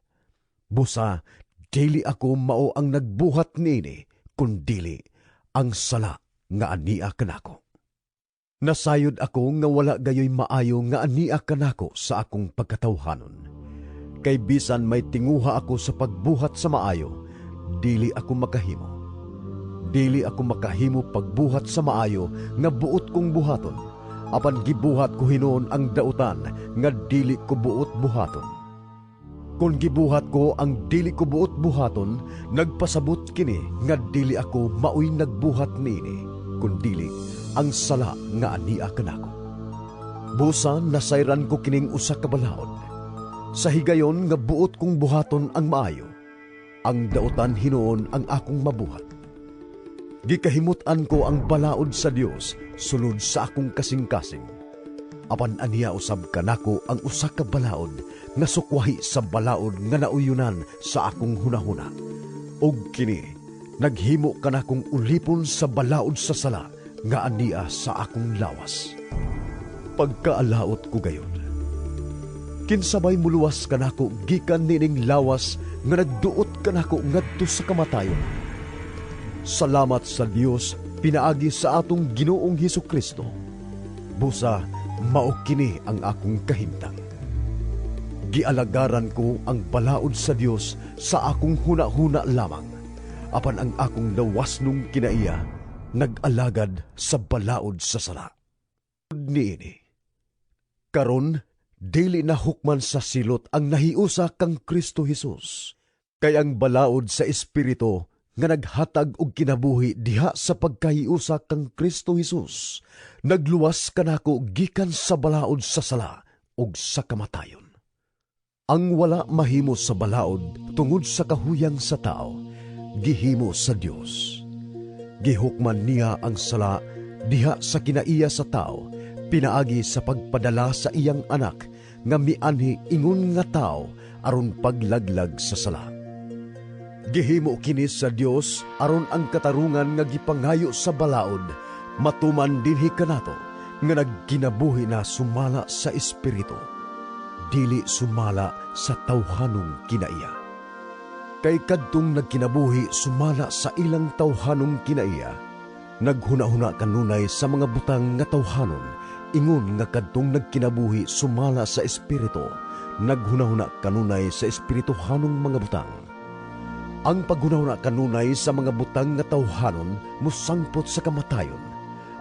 Busa, dili ako mao ang nagbuhat niini, kundili ang sala nga ania kanako. Nasayod ako nga wala gayoy maayo nga ania kanako sa akong pagkatawhanon. Kay bisan may tinguha ako sa pagbuhat sa maayo, dili ako makahimo. Dili ako makahimo pagbuhat sa maayo nga buot kong buhaton, apan gibuhat ko hinuon ang dautan nga dili ko buot buhaton. Kung gibuhat ko ang dili ko buot buhaton, nagpasabot kini nga dili ako maoy nagbuhat niini, kundili ang sala nga ania kanako. Busa nasayran ko kining usa ka balaod. Sa higayon nga buot kong buhaton ang maayo, ang dautan hinuon ang akong mabuhat. Gikahimut-an ko ang balaod sa Dios sulod sa akong kasing-kasing. Apan aniya usab kanako ang usa ka balaod nga sukwahi sa balaod nga nauyunan sa akong hunahuna. Ug kini naghimo kanakong ulipon sa balaod sa sala nga ania sa akong lawas. Pagkaalaot ko gayod. Kinsabay muluwas kanako gikan nining lawas nga nagduot kanako ngadto sa kamatayon? Salamat sa Dios pinaagi sa atong Ginoong Hesus Kristo. Busa mao kini ang akong kahimtang. Gialagaran ko ang balaod sa Dios sa akong huna-huna lamang, apan ang akong lawasnong kinaiya nag-alagad sa balaod sa sala. Niini. Karon dili na hukman sa silot ang nahiusa kang Kristo Hesus. Kay ang balaod sa Espiritu nga naghatag og kinabuhi diha sa pagkahiusa kang Kristo Hesus, nagluwas kanako gikan sa balaod sa sala ug sa kamatayon. Ang wala mahimo sa balaod tungod sa kahuyang sa tao, gihimo sa Dios. Gihukman niya ang sala diha sa kinaiya sa tao, pinaagi sa pagpadala sa iyang anak nga mianhi ingon nga tao aron paglaglag sa sala. Gihimo kini sa Dios aron ang katarungan nga gipangayo sa balaod matuman dinhi kanato nga nagkinabuhi na sumala sa Espiritu, dili sumala sa tawhanong kinaiya. Kay kadtong nagkinabuhi sumala sa ilang tawhanong kinaiya, naghuna-huna kanunay sa mga butang nga tawhanon, ingon nga kadtong nagkinabuhi sumala sa Espiritu, naghuna-huna kanunay sa espirituhanong mga butang. Ang paghunahuna kanunay sa mga butang nga tawhanon mosangpot sa kamatayon,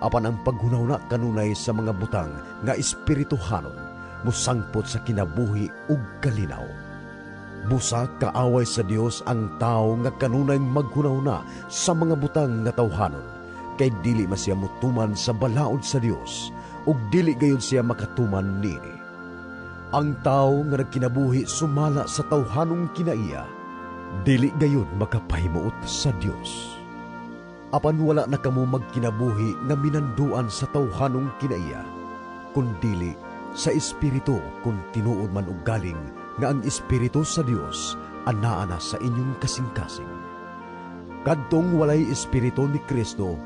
apan ang paghunahuna kanunay sa mga butang nga espirituhanon mosangpot sa kinabuhi ug kalinaw. Busa kaaway sa Dios ang tao nga kanunay maghunahuna sa mga butang nga tawhanon, kay dili man siya motuman sa balaod sa Dios ug dili gayud siya makatuman niini. Ang tao nga nagkinabuhi sumala sa tawhanong kinaiya, dili gayud makapahimuot sa Dios. Apan wala na kamo magkinabuhi nga minanduan sa tawhanong kinaiya, kundili sa Espiritu, kung tinuod man og galing nga ang Espiritu sa Dios anaa na sa inyong kasing-kasing. Kadtong walay Espiritu ni Kristo,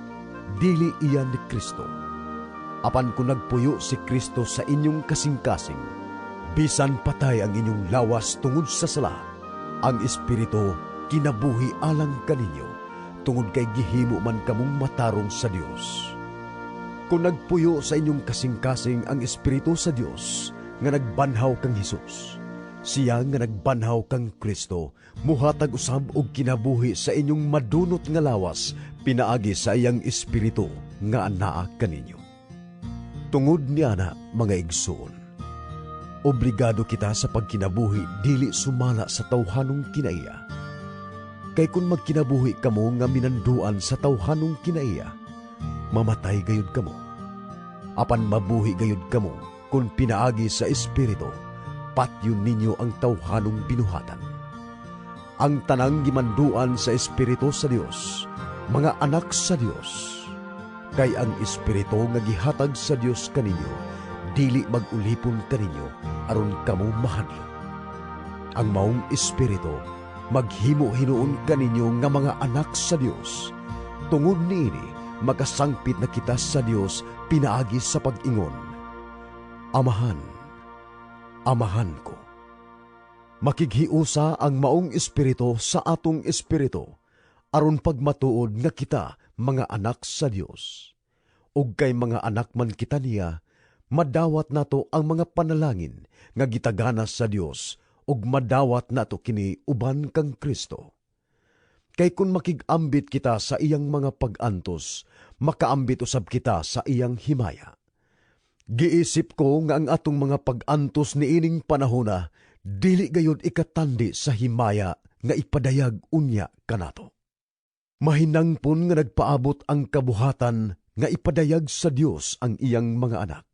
dili iya ni Kristo. Apan kung nagpuyo si Kristo sa inyong kasing-kasing, bisan patay ang inyong lawas tungod sa sala, ang Espiritu kinabuhi alang kaninyo, tungod kay gihimo man kamong matarong sa Dios. Kung nagpuyo sa inyong kasing-kasing ang Espiritu sa Dios nga nagbanhaw kang Hesus, siya nga nagbanhaw kang Kristo, muhatag usab og kinabuhi sa inyong madunot nga lawas pinaagi sa iyang Espiritu nga anaa kaninyo. Tungod niana, mga igsoon, obligado kita sa pagkinabuhi dili sumala sa tawhanong kinaiya. Kay kung magkinabuhi kamo nga minanduan sa tawhanong kinaiya, mamatay gayud kamo. Apan mabuhi gayud kamo kung pinaagi sa Espiritu, patyon ninyo ang tawhanong binuhatan. Ang tanang gimanduan sa Espiritu sa Dios, mga anak sa Dios. Kay ang Espiritu nga gihatag sa Dios kaninyo, dili mag-ulipon kaninyo aron kamo mahadlok. Ang maong Espiritu maghimo hinuon kaninyo nga mga anak sa Dios. Tungod niini, makasangpit na kita sa Dios pinaagi sa pag-ingon, "Amahan, Amahan ko." Makighiusa ang maong Espiritu sa atong espiritu aron pagmatuod nga kita mga anak sa Dios. Ug kay mga anak man kita niya, madawat nato ang mga panalangin nga gitagana sa Dios ug madawat nato kini uban kang Kristo. Kay kung makig-ambit kita sa iyang mga pag-antos, makaambit usab kita sa iyang himaya. Giisip ko nga ang atong mga pag-antos niining panahona dili gayud ikatandi sa himaya nga ipadayag unya kanato. Mahinangpon nga nagpaabot ang kabuhatan nga ipadayag sa Dios ang iyang mga anak.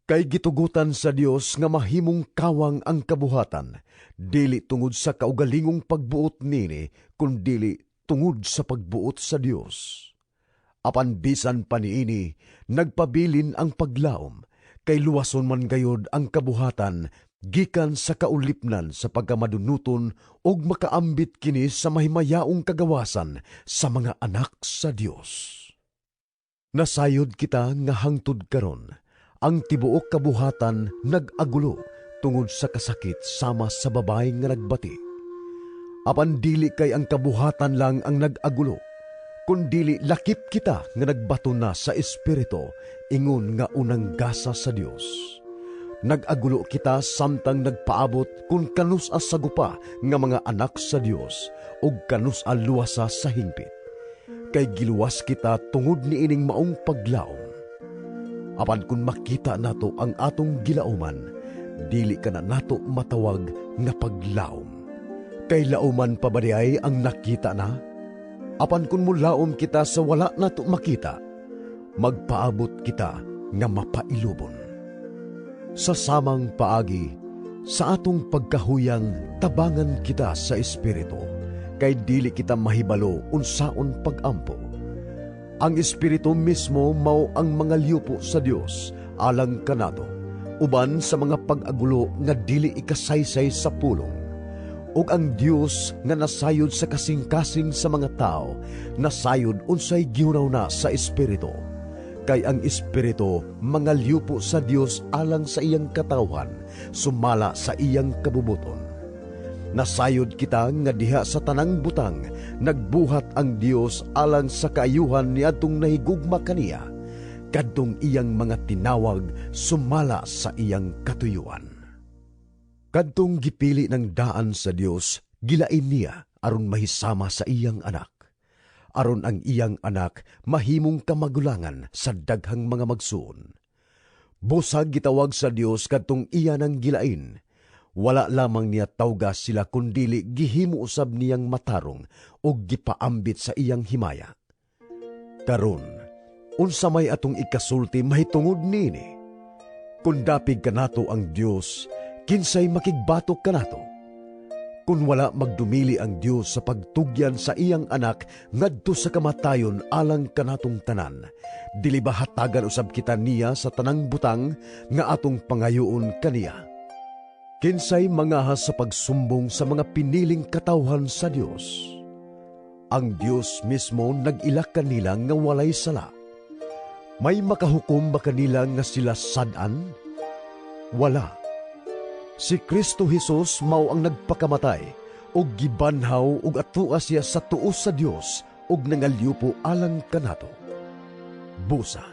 Kay gitugutan sa Dios nga mahimong kawang ang kabuhatan, dili tungod sa kaugalingong pagbuot nini, kundili tungod sa pagbuot sa Dios. Apan bisan pa niini, nagpabilin ang paglaom, kay luwason man gayod ang kabuhatan gikan sa kaulipnan sa pagkamadunuton ug makaambit kini sa mahimayaong kagawasan sa mga anak sa Dios. Nasayod kita nga hangtod karon, ang tibuok kabuhatan nag-agulo tungod sa kasakit sama sa babae nga nagbati. Apan dili kay ang kabuhatan lang ang nag-agulo, kundili lakip kita nga nagbaton na sa Espiritu ingon nga unang gasa sa Dios. Nag-agulo kita samtang nagpaabot kung kanus-a sagupa nga mga anak sa Dios ug kanus-a luwasa sa hingpit. Kay giluwas kita tungod niining maong paglaom. Apan kung makita nato ang atong gilauman, dili kana nato matawag nga paglaom. Kay lauman pa ba diay ang nakita na? Apan kung mulaom kita sa wala nato makita, magpaabot kita nga mapailubon. Sa samang paagi, sa atong pagkahuyang tabangan kita sa Espiritu, kay dili kita mahibalo unsaon pagampo. Ang Espiritu mismo mao ang mangalyupo sa Dios alang kanato, uban sa mga pag-agulo nga dili ikasaysay sa pulong. Ug ang Dios nga nasayod sa kasing-kasing sa mga tao, nasayod unsay gihunahuna sa Espiritu. Kay ang Espiritu mangalyupo sa Dios alang sa iyang katawhan, sumala sa iyang kabubuton. Nasayod kita nga diha sa tanang butang nagbuhat ang Dios alang sa kaayuhan niadtong nahigugma kaniya, kadtong iyang mga tinawag sumala sa iyang katuyuan. Kadtong gipili ng daan sa Dios, gilain niya aron mahisama sa iyang anak, aron ang iyang anak mahimong kamagulangan sa daghang mga magsuon. Busag gitawag sa Dios kadtong iya nang gilain. Wala lamang niya tawga sila kundili gihimo usab niyang matarong ug gipaambit sa iyang himaya. Karon, unsa may atong ikasulti mahitungod niini? Kung dapig kanato ang Dios, kinsay makigbatok kanato? Kung wala magdumili ang Dios sa pagtugyan sa iyang anak ngadto sa kamatayon alang kanatong tanan, dili ba hatagan usab kita niya sa tanang butang nga atong pangayoon kaniya? Kinsay mangahas sa pagsumbong sa mga piniling katawhan sa Dios? Ang Dios mismo nag-ila kanila nga walay sala. May makahukom ba kanila nga sila sad-an? Wala. Si Kristo Jesus mao ang nagpakamatay ug gibanhaw ug atua siya sa tuo sa Dios ug nangalyupo alang kanato. Busa,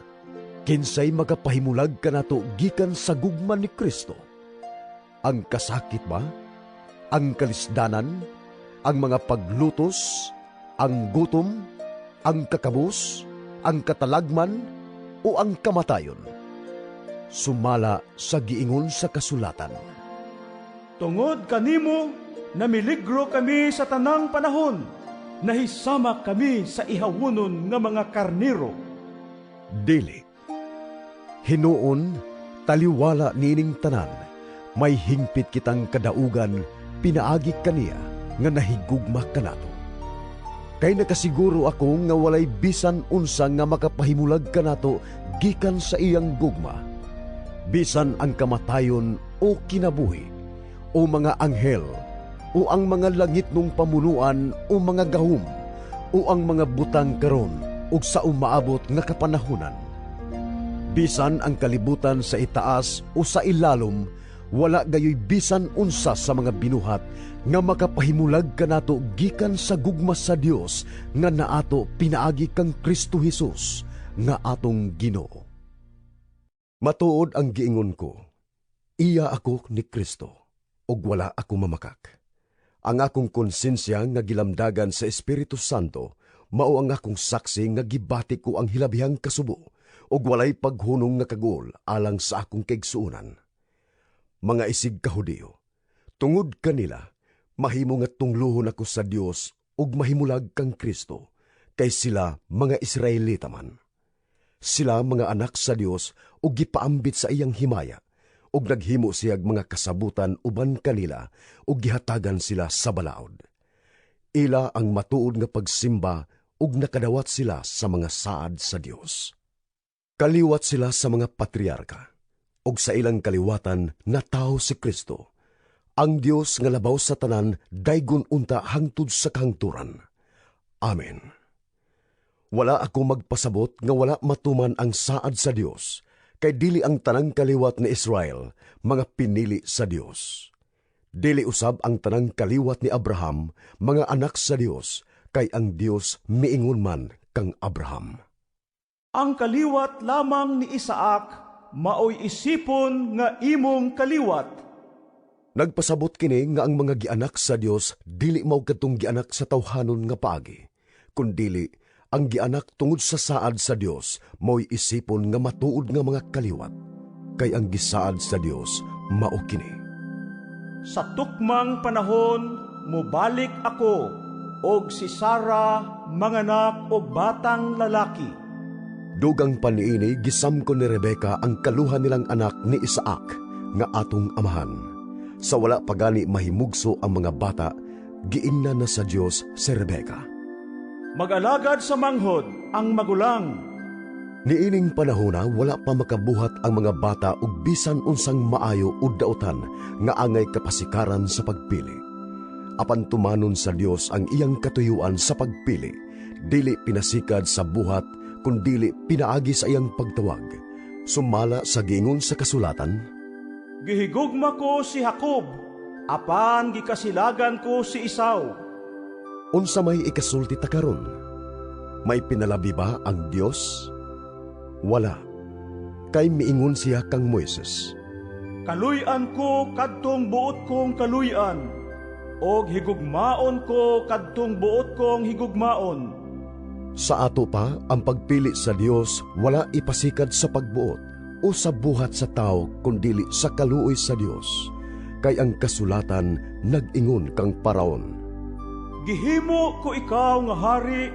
Kinsay magapahimulag kanato gikan sa gugma ni Kristo? Ang kasakit ba? Ang kalisdanan? Ang mga paglutos? Ang gutom? Ang kakabus? Ang katalagman? O ang kamatayon? Sumala sa giingon sa kasulatan, Tungod kanimo, namiligro kami sa tanang panahon. Nahisama kami sa ihawunon nga mga karniro. Dili. Hinuon, taliwala niining tanan, may hingpit kitang kadaugan pinaagi kaniya nga nahigugma kanato. Kay nakasiguro ako nga walay bisan unsa nga makapahimulag kanato gikan sa iyang gugma. Bisan ang kamatayon o kinabuhi, o mga anghel, o ang mga langitnong pamunuan o mga gahum, o ang mga butang karon ug sa umaabot nga kapanahunan. Bisan ang kalibutan sa itaas o sa ilalom, wala gayoy bisan unsa sa mga binuhat nga makapahimulag kanato gikan sa gugma sa Dios nga naato pinaagi kang Kristo Hesus nga atong Ginoo. Matuod ang giingon ko, iya ako ni Kristo, ug wala ako mamakak. Ang akong konsensya nga gilamdagan sa Espiritu Santo mao ang akong saksi nga gibati ko ang hilabihang kasubo ug walay paghunong nga kaguol alang sa akong kaigsuonan, mga isig ka Hudiyo. Tungod kanila, mahimo nga tunglohon ako sa Dios ug mahimulag kang Kristo, kay sila mga Israelita man. Sila mga anak sa Dios ug gipaambit sa iyang himaya, ug naghimo siyag mga kasabutan uban kanila ug gihatagan sila sa balaod. Ila ang matuod nga pagsimba ug nakadawat sila sa mga saad sa Dios. Kaliwat sila sa mga patriarka, ug sa ilang kaliwatan natawo si Kristo. Ang Dios nga labaw sa tanan daygon unta hangtod sa kahangturan. Amen. Wala ako magpasabot nga wala matuman ang saad sa Dios, kay dili ang tanang kaliwat ni Israel mga pinili sa Dios. Dili usab ang tanang kaliwat ni Abraham mga anak sa Dios, kay ang Dios miingon man kang Abraham: "Ang kaliwat lamang ni Isaac maoy isipon nga imong kaliwat." Nagpasabot kini nga ang mga gianak sa Dios dili mao kadtong gianak sa tawhanon nga paagi, kundili ang gianak tungod sa saad sa Dios mao'y isipon nga matuod nga mga kaliwat. Kay ang gisaad sa Dios mao kini: "Sa tukmang panahon mobalik ako og si Sara manganak og batang lalaki." Dugang pa niini, gisamkon ni Rebeka ang kaluhan nilang anak ni Isaac nga atong amahan. Sa wala pa gani mahimugso ang mga bata, giingnan na sa Dios si Rebeka. "Mag-alagad sa manghod ang magulang." Niining panahona, wala pa makabuhat ang mga bata og bisan unsang maayo o dautan nga angay kapasikaran sa pagpili. Apan tumanon sa Dios ang iyang katuyuan sa pagpili, dili pinasikad sa buhat kundili pinaagi sa iyang pagtawag. Sumala sa giingon sa kasulatan, "Gihigugma ko si Jacob, apan gikasilagan ko si Esau." Unsa may ikasulti ta karon? May pinalabi ba ang Dios? Wala. Kay miingon siya kang Moises, "Kaluy-an ko kadtong buot kong kaluy-an, og higugmaon ko kadtong buot kong higugmaon." Sa ato pa, ang pagpili sa Dios wala ipasikad sa pagbuot o sa buhat sa tao kundili sa kaluoy sa Dios. Kay ang kasulatan nag-ingon kang Paraon, "Gihimo ko ikaw nga hari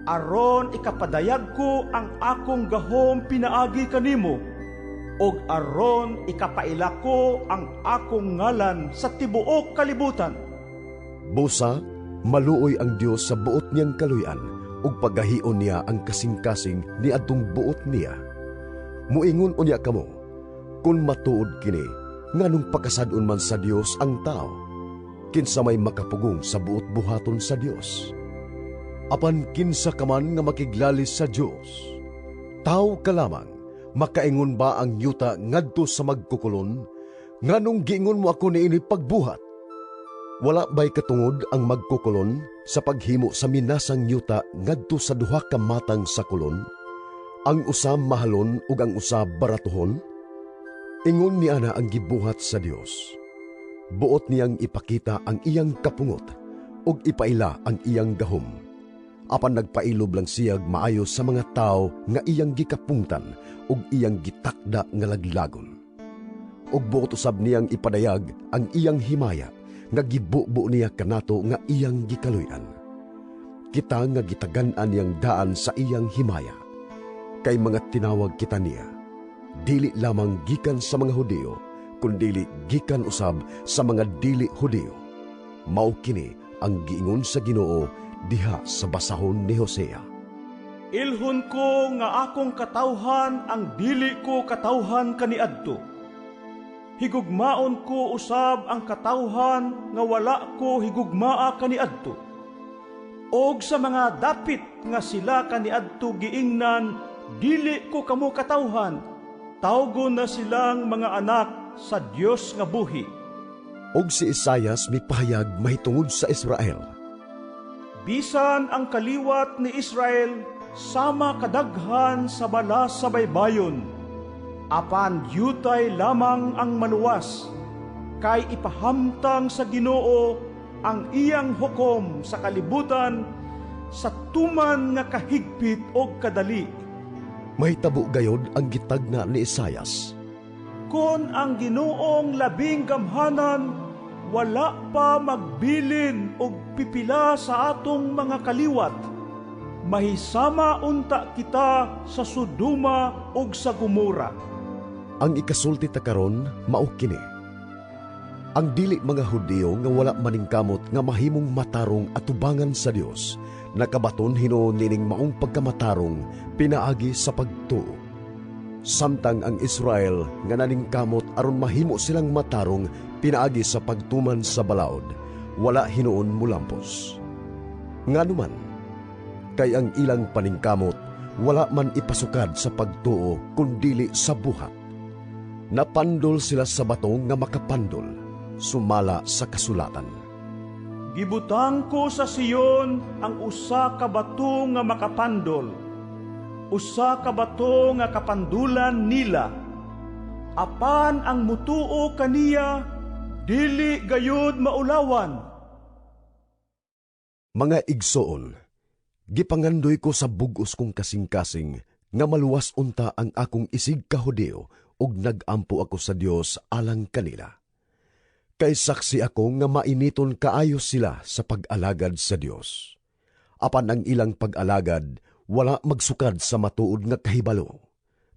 aron ikapadayag ko ang akong gahom pinaagi kanimo ug aron ikapaila ko ang akong ngalan sa tibuok kalibutan." Busa, maluoy ang Dios sa buot niyang kaluy-an ug pagahion niya ang kasing-kasing ni adtong buot niya. Muingon unya kamo, "Kun matuod kini, nganong pakasad-on man sa Dios ang tao? Kinsa may makapugong sa buot buhaton sa Dios?" Apan kinsa ka man nga makiglalis sa Dios? Tawo ka lamang, makaingon ba ang yuta ngadto sa magkukulon, "Nganong giingon mo ako niini pagbuhat"? Wala ba'y katungod ang magkukulon sa paghimo sa minasang yuta ngadto sa duha ka matang sa kulon? Ang usa mahalon ug ang usa baratuhon? Ingon ni ana ang gibuhat sa Dios. Buot niyang ipakita ang iyang kapungot ug ipaila ang iyang gahom. Apan nagpailob lang siyag maayo sa mga tawo nga iyang gikapungtan ug iyang gitakda nga laglagon. Ug buot usab niyang ipadayag ang iyang himaya nga gibubo niya kanato nga iyang gikaluy-an. Kita nga gitagan-an niyang daan sa iyang himaya, kay mga tinawag kita niya, dili lamang gikan sa mga Hudiyo, kundili gikan usab sa mga dili Hudiyo. Mao kini ang giingon sa Ginoo diha sa basahon ni Hosea. Ilhon ko nga akong katawhan ang dili ko katawhan kaniadto. Higugmaon ko usab ang katawhan nga wala ko higugmaa kaniadto. Og sa mga dapit nga sila kaniadto giingnan, "Dili ko kamo katawhan," tawgon na silang mga anak sa Dios nga buhi. Og si Isayas mipahayag mahitungod sa Israel. Bisan ang kaliwat ni Israel sama kadaghan sa balas sa baybayon, apan dyutay lamang ang maluwas, kay ipahamtang sa Ginoo ang iyang hukom sa kalibutan sa tuman nga kahigpit og kadali. Mahitabo gayod ang gitagna ni Isayas. Kon ang Ginoong labing gamhanan wala pa magbilin og pipila sa atong mga kaliwat, mahisama unta kita sa Sodoma ug sa Gomora. Ang ikasulti ta karon mao kini. Ang dili mga Hudiyo nga wala maningkamot nga mahimong matarong atubangan sa Dios, nakabaton hinuon nining maong pagkamatarong pinaagi sa pagtuo. Samtang ang Israel nga naningkamot aron mahimo silang matarong pinaagi sa pagtuman sa balaod, wala hinuon molampos. Ngano man? Kay ang ilang paningkamot wala man ipasukad sa pagtuo kundili sa buhat. Napandol sila sa bato nga makapandol, sumala sa kasulatan. Gibutang ko sa Sion ang usa ka bato nga makapandol, usa ka bato nga kapandulan nila. Apan ang mutuo kaniya dili gayud maulawan. Mga igsoon, gipangandoy ko sa bug-os kong kasing-kasing nga maluwas unta ang akong isig ka Hudiyo ug nagampo ako sa Dios alang kanila. Kay saksi ako nga mainiton kaayo sila sa pag-alagad sa Dios. Apan ang ilang pag-alagad wala magsukad sa matuod nga kahibalo,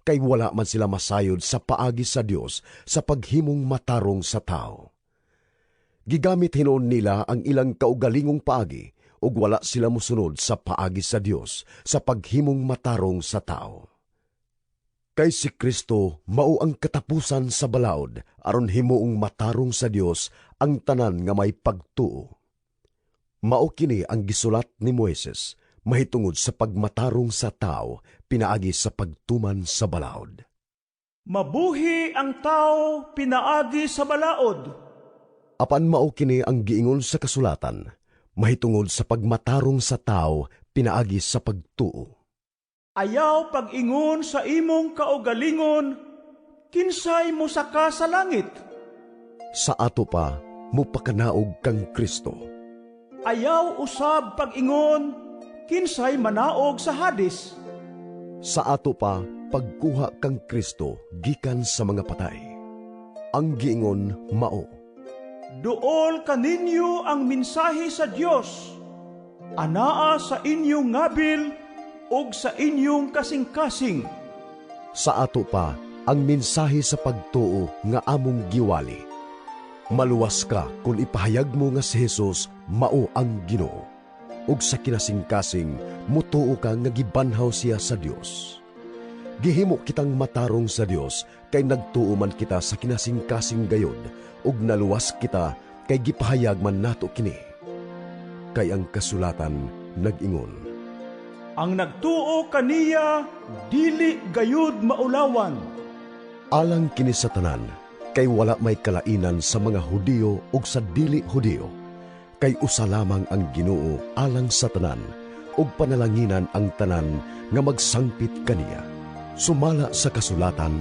kay wala man sila masayod sa paagi sa Dios sa paghimong matarong sa tao. Gigamit hinuon nila ang ilang kaugalingong paagi ug wala sila mosunod sa paagi sa Dios sa paghimong matarong sa tao. Kay si Kristo mao ang katapusan sa balaod aron himuong matarong sa Dios ang tanan nga may pagtuo. Mao kini ang gisulat ni Moises mahitungod sa pagmatarong sa tao pinaagi sa pagtuman sa balaod. Mabuhi ang tao pinaagi sa balaod. Apan mao kini ang giingon sa kasulatan mahitungod sa pagmatarong sa tao pinaagi sa pagtuo. Ayaw pag-ingon sa imong kaugalingon, "Kinsay mosaka sa langit?" Sa ato pa mupakanaog kang Kristo. Ayaw usab pag-ingon, "Kinsay manaog sa Hades?" Sa ato pa pagkuha kang Kristo gikan sa mga patay. Ang giingon mao. Duol kaninyo ang mensahe sa Dios. Anaa sa inyong ngabil ug sa inyong kasing-kasing. Sa ato pa ang mensahe sa pagtuo nga among giwali. Maluwas ka kung ipahayag mo nga si Jesus mao ang Ginoo, ug sa kinasingkasing mutuo ka nga gibanhaw siya sa Dios. Gihimo kitang matarong sa Dios kay nagtuo man kita sa kinasingkasing gayod ug naluwas kita kay gipahayag man nato kini. Kay ang kasulatan nag-ingon. Ang nagtuo kaniya dili gayud maulawan. Alang kini sa tanan, kay wala may kalainan sa mga Hudiyo ug sa dili Hudiyo. Kay usa lamang ang Ginoo alang sa tanan, ug panalanginan ang tanan nga magsangpit kaniya. Sumala sa kasulatan,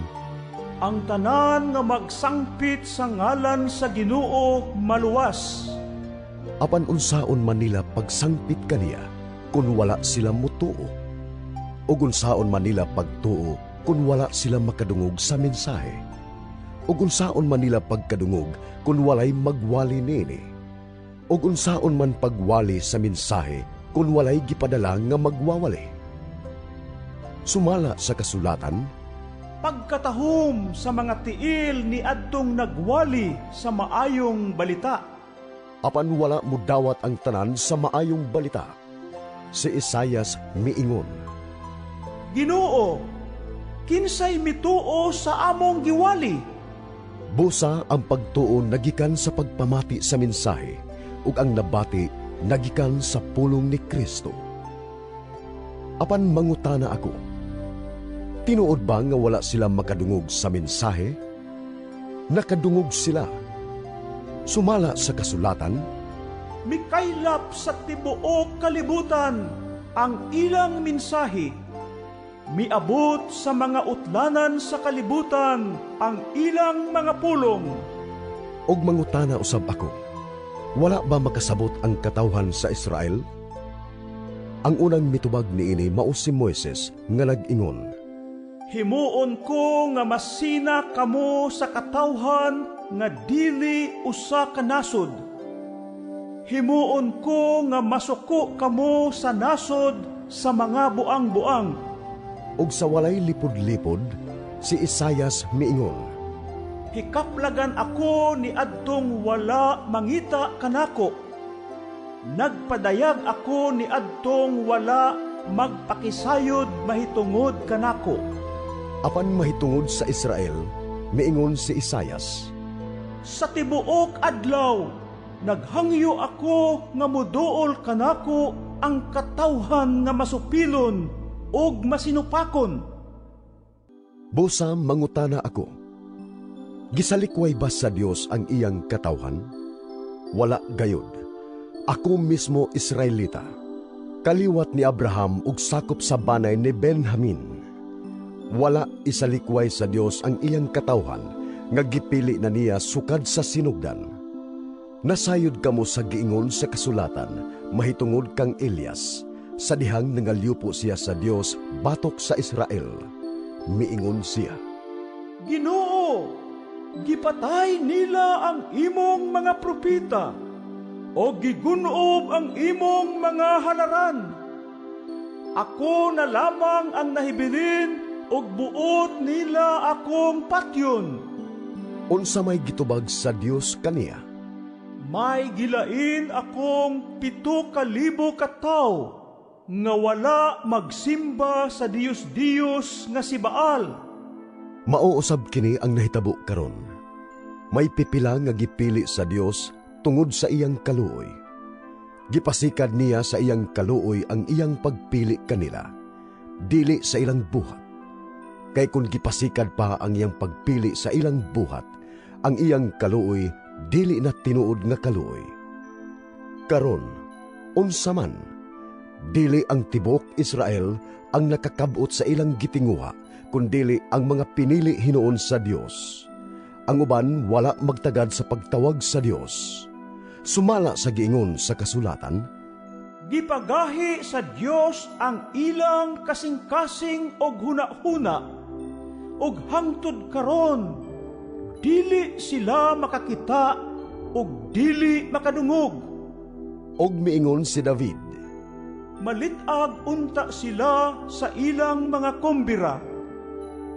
Ang tanan nga magsangpit sa ngalan sa Ginoo maluwas. Apan unsaon man nila pagsangpit kaniya kun wala sila mutuo? Ug unsaon man nila pagtuo kun wala sila makadungog sa mensahe? Ug unsaon man nila pagkadungog kun walay magwali niini? Ug unsaon man pagwali sa mensahe kun walay gipadala nga magwawali? Sumala sa kasulatan, Pagkatahom sa mga tiil ni adtong nagwali sa maayong balita. Apan wala mudawat ang tanan sa maayong balita. Si Isayas miingon, Ginoo, kinsay mituo sa among giwali? Busa ang pagtuo nagikan sa pagpamati sa mensahe, ug ang nabati nagikan sa pulong ni Kristo. Apan mangutana ako, tinuod ba nga wala sila makadungog sa mensahe? Nakadungog sila. Sumala sa kasulatan, Mikaylap sa tibuok kalibutan ang ilang mensahe. Miabot sa mga utlanan sa kalibutan ang ilang mga pulong. Ug mangutana usab ako, wala ba makasabot ang katawhan sa Israel? Ang unang mitubag niini mao si Moises nga nag-ingon, Himuon ko nga masina kamo sa katawhan nga dili usa ka nasod. Himuon ko nga masuko kamo sa nasod sa mga buang-buang. Ug sa walay lipod-lipod, si Isayas miingon, Hikaplagan ako ni adtong wala mangita kanako. Nagpadayag ako ni adtong wala magpakisayod mahitungod kanako. Apan mahitungod sa Israel, miingon si Isayas, Sa tibuok adlaw, naghangyo ako nga muduol kanako ang katawhan nga masupilon ug masinupakon. Busa mangutana ako, gisalikway ba sa Dios ang iyang katawhan? Wala gayud. Ako mismo Israelita, kaliwat ni Abraham ug sakop sa banay ni Benjamin. Wala isalikway sa Dios ang iyang katawhan nga gipili na niya sukad sa sinugdan. Nasayod kamo sa giingon sa kasulatan mahitungod kang Elias, sa dihang nangalyupo siya sa Dios batok sa Israel. Miingon siya, Ginoo, gipatay nila ang imong mga propeta o gigunob ang imong mga halaran. Ako na lamang ang nahibilin ug buot nila akong patyon. Unsa may gitubag sa Dios kaniya? May gilain akong 7,000 ka tawo nga wala magsimba sa Diyos-Diyos nga si Baal. Mao usab kini ang nahitabo karon. May pipila nga gipili sa Dios tungod sa iyang kaluoy. Gipasikad niya sa iyang kaluoy ang iyang pagpili kanila, dili sa ilang buhat. Kay kung gipasikad pa ang iyang pagpili sa ilang buhat, ang iyang kaluoy dili na tinuod nga kaluoy. Karon, unsa man, dili ang tibuok Israel ang nakakab-ot sa ilang gitinguha, kundili ang mga pinili hinuon sa Dios. Ang uban wala magtagad sa pagtawag sa Dios. Sumala sa giingon sa kasulatan, Gipagahi sa Dios ang ilang kasing-kasing og hunahuna ug hangtod karon dili sila makakita ug dili makadungog. Og miingon si David, Malit-ag unta sila sa ilang mga kumbira.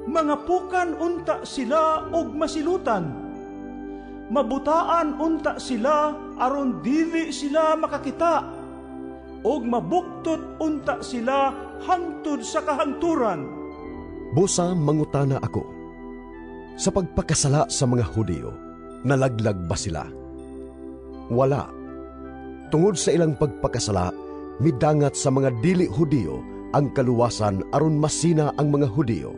Mangapukan unta sila og masilutan. Mabutaan unta sila aron dili sila makakita. Og mabuktot unta sila hangtod sa kahangturan. Busa mangutana ako, sa pagpakasala sa mga Hudiyo, nalaglag ba sila? Wala. Tungod sa ilang pagpakasala, midangat sa mga dili Hudiyo ang kaluwasan aron masina ang mga Hudiyo.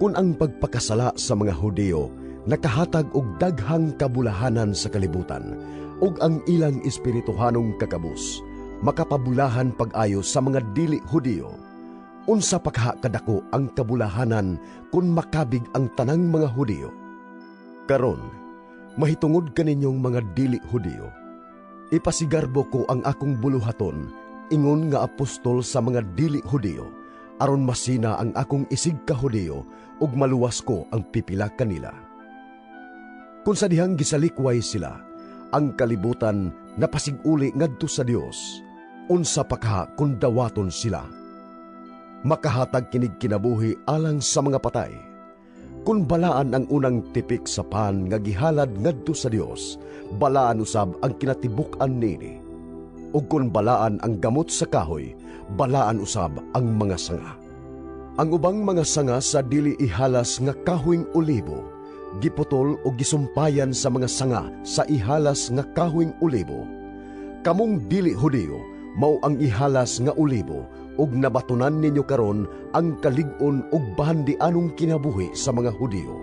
Kung ang pagpakasala sa mga Hudiyo nakahatag og daghang kabulahanan sa kalibutan ug ang ilang espirituhanong kakabus makapabulahan pag-ayo sa mga dili Hudiyo, Unsa pa kaha kadako ang kabulahanan kung makabig ang tanang mga Hudiyo. Karon, mahitungod kaninyong mga dili Hudiyo, ipasigarbo ko ang akong buluhaton ingon nga apostol sa mga dili Hudiyo aron masina ang akong isig ka Hudiyo ug maluwas ko ang pipila kanila. Kung sa dihang gisalikway sila, ang kalibutan napasiguli ngadto sa Dios, unsa pa kaha kung dawaton sila? Makahatag kinig kinabuhi alang sa mga patay. Kung balaan ang unang tipik sa pan nga gihalad ngadto sa Dios, balaan usab ang kinatibuk-an niini. Ug kung balaan ang gamot sa kahoy, balaan usab ang mga sanga. Ang ubang mga sanga sa dili ihalas nga kahoyng olibo, giputol o gisumpayan sa mga sanga sa ihalas nga kahoyng olibo. Kamong dili Hudiyo, mao ang ihalas nga olibo ug nabatunan ninyo karon ang kalig-on ug bahandianong kinabuhi sa mga Hudiyo.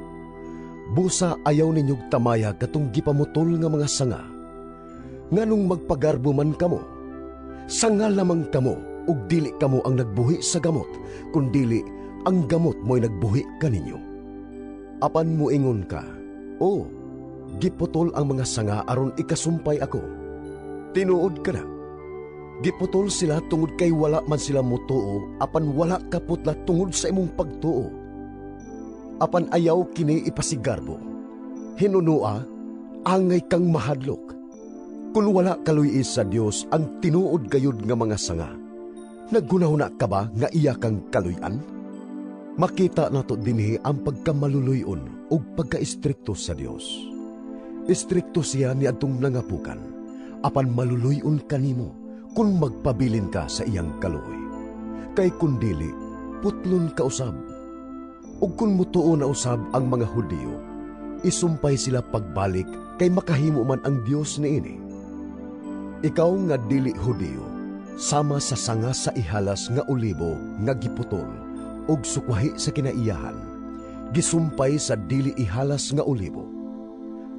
Busa ayaw ninyog tamaya katong gipamutol nga mga sanga. Nganong magpagarbo man kamo? Sanga lamang kamo ug dili kamo ang nagbuhi sa gamot, kundili ang gamot mo'y nagbuhi kaninyo. Apan muingon ka, "Oh, giputol ang mga sanga aron ikasumpay ako." Tinuod kana. Giputol sila tungod kay wala man sila mutuo, apan wala kaputla tungod sa imong pagtuo. Apan ayaw kini ipasigarbo. Hinunua, angay kang mahadlok. Kung wala kaluy-i sa Dios ang tinuod gayud nga mga sanga, naghunahuna ka ba nga iya kang kaluy-an? Makita nato dinhi ang pagkamaluluy-on ug pagkaestrikto sa Dios. Estrikto siya niadtong nangapukan, apan maluluy-on kanimo kung magpabilin ka sa iyang kaluoy. Kay kun dili, putlon ka usab. Ug kung mutuo na usab ang mga Hudiyo, isumpay sila pagbalik kay makahimo man ang Dios niini. Ikaw nga dili Hudiyo, sama sa sanga sa ihalas nga olibo nga giputol ug sukwahi sa kinaiyahan, gisumpay sa dili ihalas nga olibo.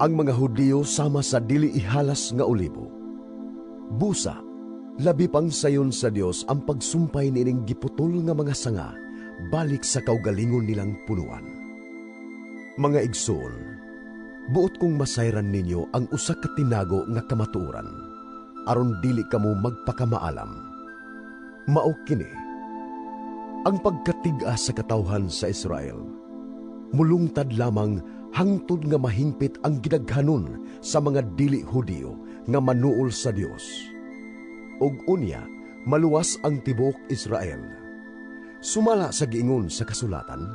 Ang mga Hudiyo sama sa dili ihalas nga olibo. Busa, labi pang sayon sa Dios ang pagsumpay niining giputol nga mga sanga balik sa kaugalingon nilang punuan. Mga igsoon, buot kong masayran ninyo ang usa ka tinago nga kamatuoran, aron dili kamo magpakamaalam. Mao kini: ang pagkatig-a sa katawhan sa Israel mulungtad lamang hangtod nga mahingpit ang gidaghanon sa mga dili Hudiyo nga manuol sa Dios. Ug unya, maluwas ang tibuok Israel. Sumala sa giingon sa kasulatan,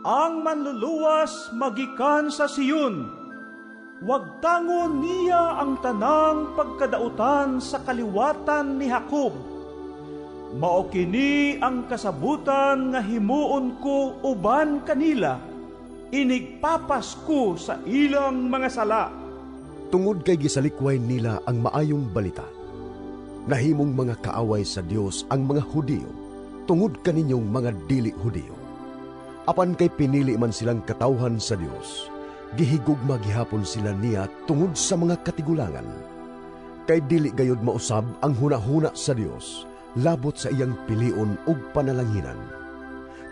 "Ang manluluwas magikan sa Sion. Wagtangon niya ang tanang pagkadautan sa kaliwatan ni Jacob. Mao kini ang kasabutan nga himuon ko uban kanila. Inigpapas ko sa ilang mga sala." Tungod kay gisalikway nila ang maayong balita, nahimong mga kaaway sa Dios ang mga Hudiyo tungod kaninyong mga dili Hudiyo. Apan kay pinili man silang katawhan sa Dios, gihigugma gihapon sila niya tungod sa mga katigulangan. Kay dili gayud mausab ang hunahuna sa Dios labot sa iyang pilion ug panalanginan.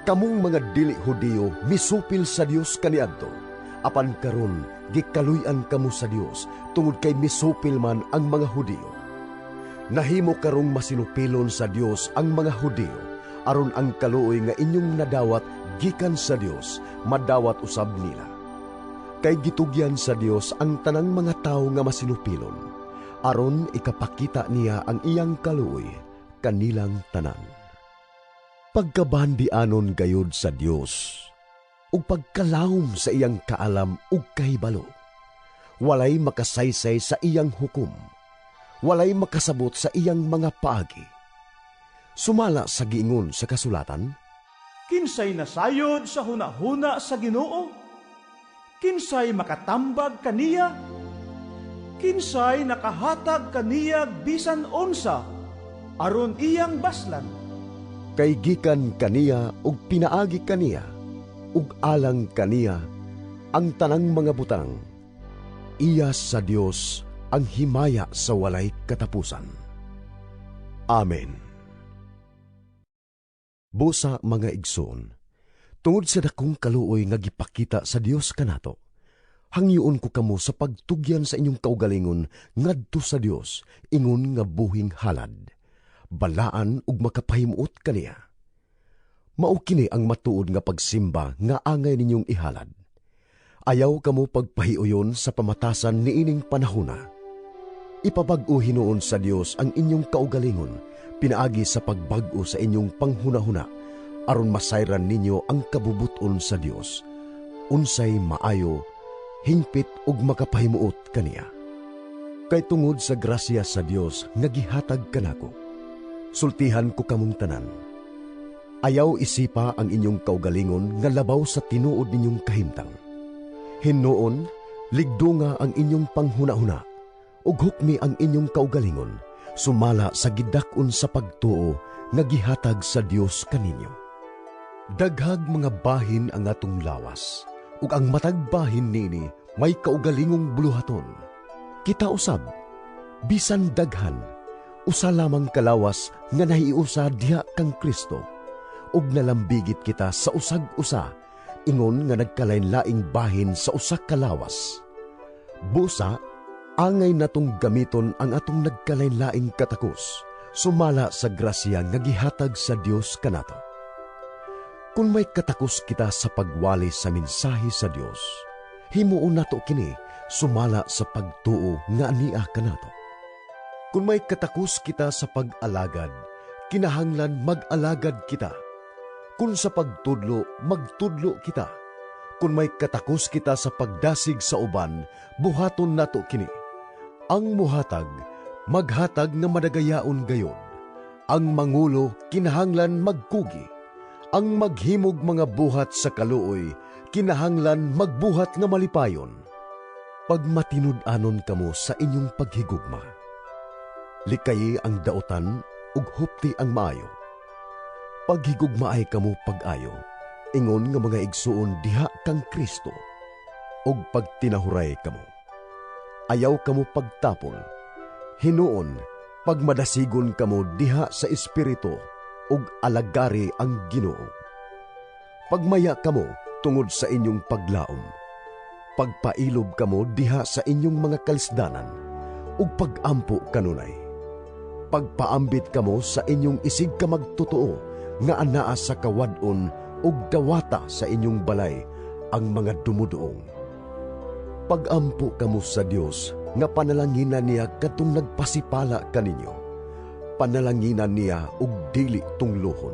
Kamong mga dili Hudiyo misupil sa Dios kaniadto, apan karon gikaluy-an kamo sa Dios tungod kay misupil man ang mga Hudiyo. Nahimo karong masinupilon sa Dios ang mga Hudiyo aron ang kaluoy nga inyong nadawat gikan sa Dios madawat usab nila. Kay gitugyan sa Dios ang tanang mga tawo nga masinupilon aron ikapakita niya ang iyang kaluoy kanilang tanan. Pagkabandianon gayud sa Dios ug pagkalawom sa iyang kaalam ug kahibalo. Walay makasaysay sa iyang hukom. Walay makasabot sa iyang mga paagi. Sumala sa giingon sa kasulatan, "Kinsay nasayod sa hunahuna sa Ginoo? Kinsay makatambag kaniya? Kinsay nakahatag kaniya bisan unsa aron iyang baslan?" Kay gikan kaniya ug pinaagi kaniya ug alang kaniya ang tanang mga butang. Iya sa Dios ang himaya sa walay katapusan. Amen. Busa, mga igsoon, tungod sa dakong kaluoy nga gipakita sa Dios kanato, hangyoon ko kamo sa pagtugyan sa inyong kaugalingon ngadto sa Dios ingon nga buhing halad, balaan ug makapahimuot kaniya. Mao kini ang matuod nga pagsimba nga angay ninyong ihalad. Ayaw kamo pagpahiuyon sa pamatasan niining panahona. Ipabag-o hinuon sa Dios ang inyong kaugalingon pinaagi sa pagbag-o sa inyong panghunahuna aron masayran ninyo ang kabubuton sa Dios, unsay maayo, hingpit ug makapahimuot kaniya. Kay tungod sa grasya sa Dios nga gihatag kanako, sultihan ko kamong tanan. Ayaw isipa ang inyong kaugalingon nga labaw sa tinuod ninyong kahimtang. Hinuon, ligdunga ang inyong panghunahuna ug hukmi ang inyong kaugalingon sumala sa gidak-on sa pagtuo nga gihatag sa Dios kaninyo. Daghag mga bahin ang atong lawas, ug ang matag bahin nini may kaugalingong buluhaton. Kita usab, bisan daghan, usa lamang kalawas nga nahiusa diha kang Kristo, ug nalambigit kita sa usag-usa ingon nga nagkalain-laing bahin sa usa ka lawas. Busa, angay natong gamiton ang atong nagkalain-laing katakos sumala sa grasya nga gihatag sa Dios kanato. Kung may katakos kita sa pagwali sa mensahe sa Dios, himuon nato kini sumala sa pagtuo nga ania kanato. Kung may katakos kita sa pag-alagad, kinahanglan mag-alagad kita. Kung sa pagtudlo, magtudlo kita. Kung may katakos kita sa pagdasig sa uban, buhaton nato kini. Ang muhatag, maghatag nga madagayaon gayod. Ang mangulo, kinahanglan magkugi. Ang maghimog mga buhat sa kaluoy, kinahanglan magbuhat nga malipayon. Pagmatinud-anon kamo sa inyong paghigugma. Likayi ang dautan ug hupti ang maayo. Paghigugmaay kamo pag-ayo, ingon nga mga igsuon diha kang Kristo, ug pagtinahuray kamo. Ayaw kamo pagtapol. Hinuon, pagmadasigon kamo diha sa Espiritu, ug alagari ang Ginoo. Pagmaya kamo tungod sa inyong paglaom. Pagpailob kamo diha sa inyong mga kalisdanan, ug pagampo kanunay. Pagpaambit kamo sa inyong isig ka magtotoo nga anaa sa kawad-on ug dawata sa inyong balay ang mga dumuduong. Pagampo kamo sa Dios nga panalanginan niya katong nagpasipala kaninyo. Panalanginan niya ug dili tunglohon.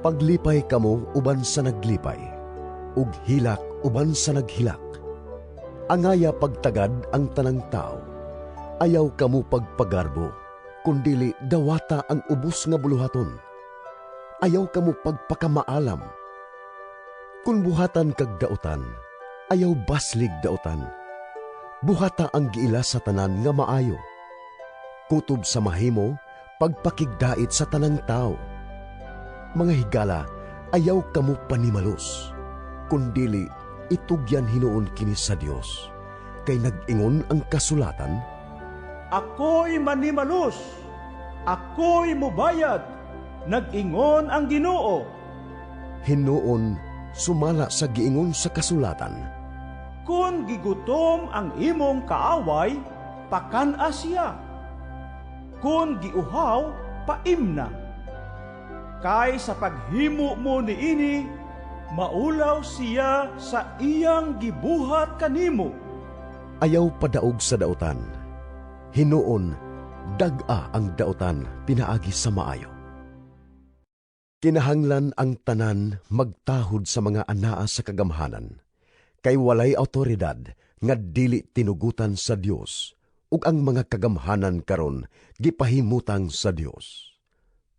Paglipay kamo uban sa naglipay, ug hilak uban sa naghilak. Angaya pagtagad ang tanang tao. Ayaw kamo pagpagarbo, kundili dawata ang ubos nga buluhaton. Ayaw kamo pagpakamaalam. Kung buhatan kag dautan, ayaw baslig dautan. Buhata ang giila sa tanan nga maayo. Kutob sa mahimo, pagpakigdait sa tanang tao. Mga higala, ayaw kamo panimalos, kundili itugyan hinuon kini sa Dios. Kay nag-ingon ang kasulatan, "Ako'y manimalos, ako'y mubayad, nag-ingon ang Ginoo." Hinuon, sumala sa giingon sa kasulatan, "Kung gigutom ang imong kaaway, pakan-a siya. Kung giuhaw, paimna. Kay sa paghimo mo niini, maulaw siya sa iyang gibuhat kanimo." Ayaw padaog sa dautan. Hinuon, dag-a ang dautan pinaagi sa maayo. Kinahanglan ang tanan magtahod sa mga anaa sa kagamhanan, kay walay awtoridad nga dili tinugutan sa Dios, ug ang mga kagamhanan karon gipahimutang sa Dios.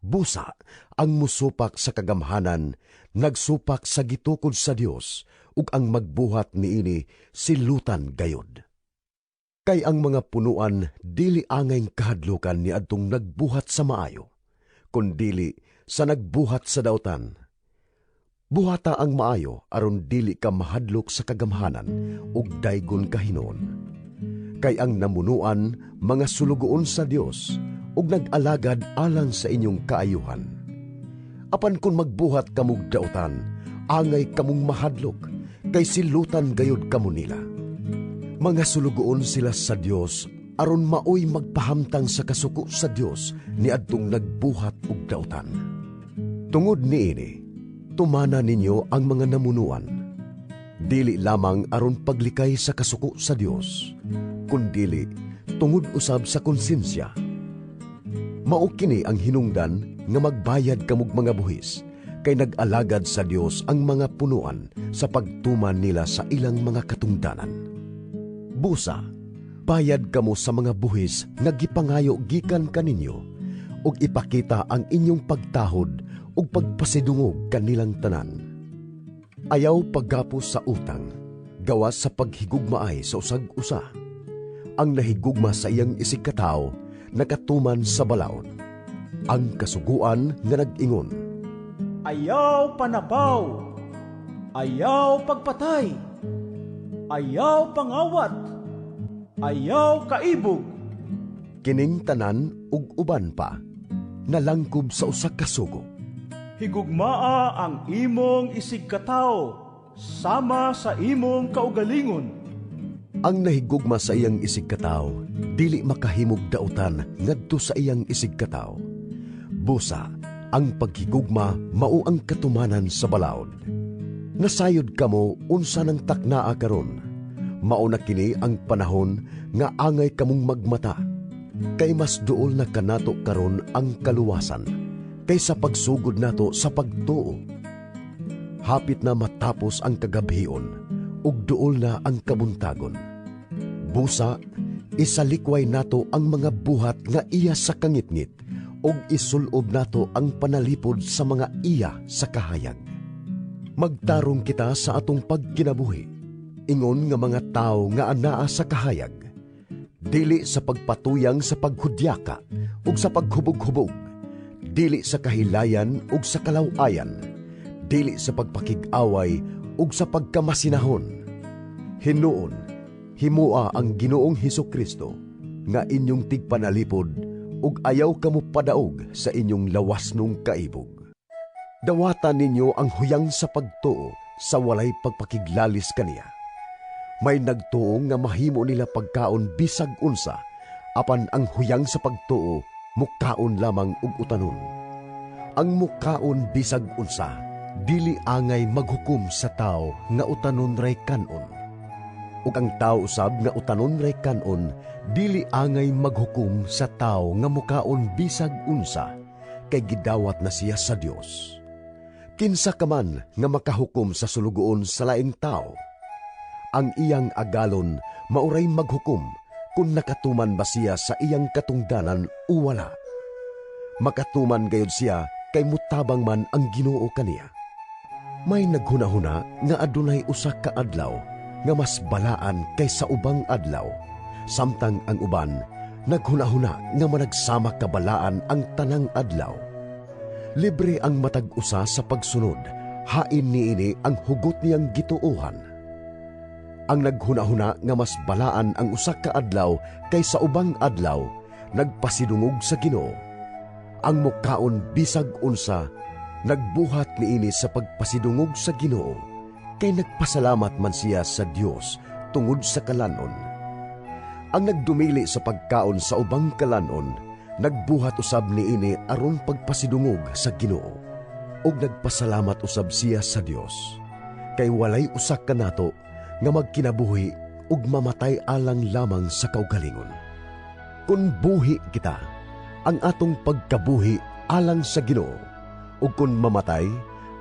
Busa, ang musupak sa kagamhanan nagsupak sa gitukod sa Dios, ug ang magbuhat niini silutan gayod. Kay ang mga punuan dili angay kahadlukan niadtong nagbuhat sa maayo, kundili sa nagbuhat sa dautan. Buhata ang maayo aron dili ka mahadlok sa kagamhanan ug daygon ka hinuon. Kay ang namunuan mga sulugoon sa Dios ug nag-alagad alang sa inyong kaayuhan. Apan kung magbuhat kamog dautan, angay kamong mahadlok, kay silutan gayud kamo nila. Mga sulugoon sila sa Dios aron maoy magpahamtang sa kasuko sa Dios niadtong nagbuhat og dautan. Tungod niini, tumana ninyo ang mga namunuan. Dili lamang aron paglikay sa kasuko sa Dios, kundili tungod usab sa konsensya. Mao kini ang hinungdan nga magbayad kamog mga buhis, kay nag-alagad sa Dios ang mga punuan sa pagtuman nila sa ilang mga katungdanan. Busa, bayad kamo sa mga buhis nga gipangayo gikan kaninyo ug ipakita ang inyong pagtahod ug pagpasidungog kanilang tanan. Ayaw paggapos sa utang, gawas sa paghigugmaay sa usag usa. Ang nahigugma sa iyang isigkatawo nakatuman sa balaod. Ang kasuguan nga nag-ingon, Ayaw panapaw, ayaw pagpatay, ayaw pangawat, ayaw kaibog. Kining tanan ug uban pa nalangkob sa usa ka sugo. Higugmaa ang imong isigkatawo sama sa imong kaugalingon. Ang nahigugma sa iyang isigkatawo dili makahimog dautan ngadto sa iyang isigkatawo. Busa, ang paghigugma mao ang katumanan sa balaod. Nasayod kamo unsa nang taknaa karon. Mao na kini ang panahon nga angay kamong magmata. Kay mas duol na kanato karon ang kaluwasan kaysa pagsugod nato sa pagtuo. Hapit na matapos ang kagabhion ug duol na ang kabuntagon. Busa, isalikway nato ang mga buhat nga iya sa kangitngit ug isulob nato ang panalipod sa mga iya sa kahayag. Magtarong kita sa atong pagkinabuhi, ingon nga mga tawo nga anaa sa kahayag, dili sa pagpatuyang sa paghudyaka ug sa paghubog-hubog, dili sa kahilayan ug sa kalaw-ayan, dili sa pagpakig-away ug sa pagkamasinahon. Hinuon, himua ang Ginoong Hesus Kristo nga inyong tigpanalipod ug ayaw kamo padaog sa inyong lawasnong kaibog. Dawatan ninyo ang huyang sa pagtuo sa walay pagpakiglalis kaniya. May nagtuo nga mahimo nila pagkaon bisag unsa, apan ang huyang sa pagtuo mukaon lamang og utanon. Ang mukaon bisag unsa, dili angay maghukom sa tao nga utanon ray kanon. Ug ang tao usab nga utanon ray kanon, dili angay maghukom sa tao nga mukaon bisag unsa, kay gidawat na siya sa Dios. Kinsa ka man nga makahukom sa sulugoon sa laing tao? Ang iyang agalon mauray maghukom kung nakatuman ba siya sa iyang katungdanan o wala. Makatuman gayud siya kay mutabang man ang Ginoo kaniya. May naghunahuna nga adunay usa ka adlaw nga mas balaan kaysa ubang adlaw, samtang ang uban naghunahuna nga managsama kabalaan ang tanang adlaw. Libre ang matag usa sa pagsunod, hain niini ang hugot niyang gituohan. Ang naghunahuna nga mas balaan ang usa ka adlaw kaysa ubang adlaw, nagpasidungog sa Ginoo. Ang mukaon bisag unsa, nagbuhat niini sa pagpasidungog sa Ginoo, kay nagpasalamat man siya sa Dios tungod sa kalanon. Ang nagdumili sa pagkaon sa ubang kalanon, nagbuhat usab niini aron pagpasidungog sa Ginoo, ug nagpasalamat usab siya sa Dios. Kay walay usa kanato nga magkinabuhi ug mamatay alang lamang sa kaugalingon. Kun buhi kita, ang atong pagkabuhi alang sa Ginoo, ug kun mamatay,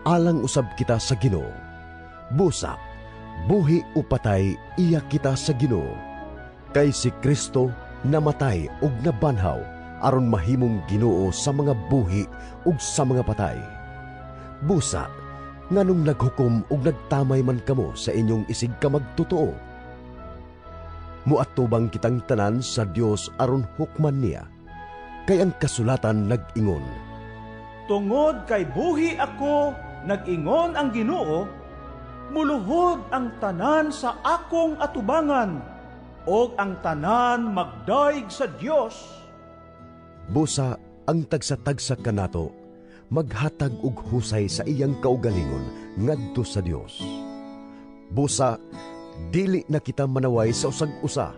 alang usab kita sa Ginoo. Busa, buhi o patay, iya kita sa Ginoo. Kay si Kristo namatay ug nabanhaw aron mahimong Ginoo sa mga buhi ug sa mga patay. Busa, nganong naghukom ug nagtamay man kamo sa inyong isig kamagtotoo? Muatubang kitang tanan sa Dios aron hukman niya. Kay ang kasulatan nag-ingon, Tungod kay buhi ako, nag-ingon ang Ginoo, muluhod ang tanan sa akong atubangan, ug ang tanan magdayeg sa Dios. Busa, ang tagsa-tagsa kanato maghatag og husay sa iyang kaugalingon ngadto sa Dios. Busa, dili na kita manaway sa usag-usa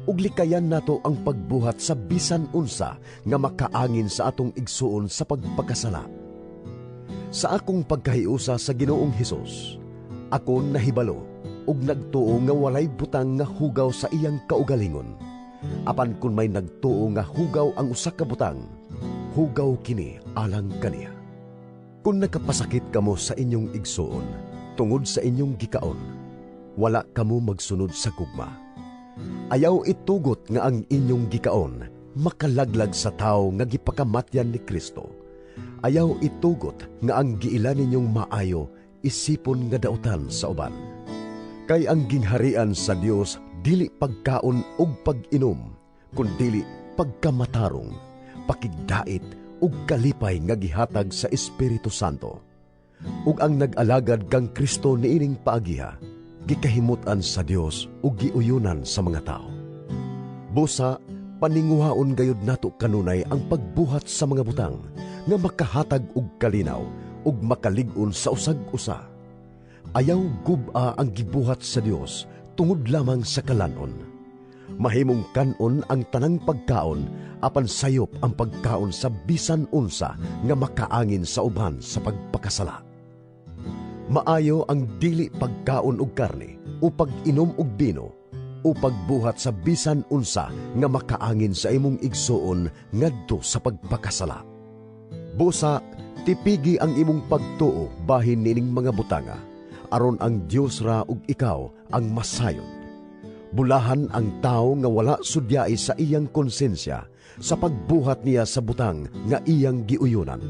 ug likayan nato ang pagbuhat sa bisan unsa nga makaangin sa atong igsuon sa pagpakasala. Sa akong pagkahiusa sa Ginoong Hesus, ako nahibalo ug nagtuo nga walay butang nga hugaw sa iyang kaugalingon. Apan kun may nagtuo nga hugaw ang usa ka butang, hugaw kini alang kaniya. Kun nakapasakit kamo sa inyong igsuon tungod sa inyong gikaon, wala kamo magsunod sa gugma. Ayaw itugot nga ang inyong gikaon makalaglag sa tawo nga gipakamatyan ni Kristo. Ayaw itugot nga ang giila ninyong maayo isipon nga dautan sa uban. Kay ang gingharian sa Dios dili pagkaon ug pag-inom, kundili pagkamatarong, pakigdait ug kalipay nga gihatag sa Espiritu Santo. Ug ang nag-alagad kang Kristo niining paagiha, gikahimut-an sa Dios ug giuyunan sa mga tao. Busa, paninguhaon gayud nato kanunay ang pagbuhat sa mga butang nga makahatag og kalinaw ug makalig-on sa usag-usa. Ayaw gub-a ang gibuhat sa Dios tungod lamang sa kalanon. Mahimong kanon ang tanang pagkaon, apan sayop ang pagkaon sa bisan unsa nga makaangin sa uban sa pagpakasala. Maayo ang dili pagkaon og karne o pag-inom og bino o pagbuhat sa bisan unsa nga makaangin sa imong igsuon ngadto sa pagpakasala. Busa, tipigi ang imong pagtuo bahin nining mga butanga, aron ang Dios ra ug ikaw ang masayod. Bulahan ang tao nga wala sudyai sa iyang konsensya sa pagbuhat niya sa butang nga iyang giuyunan.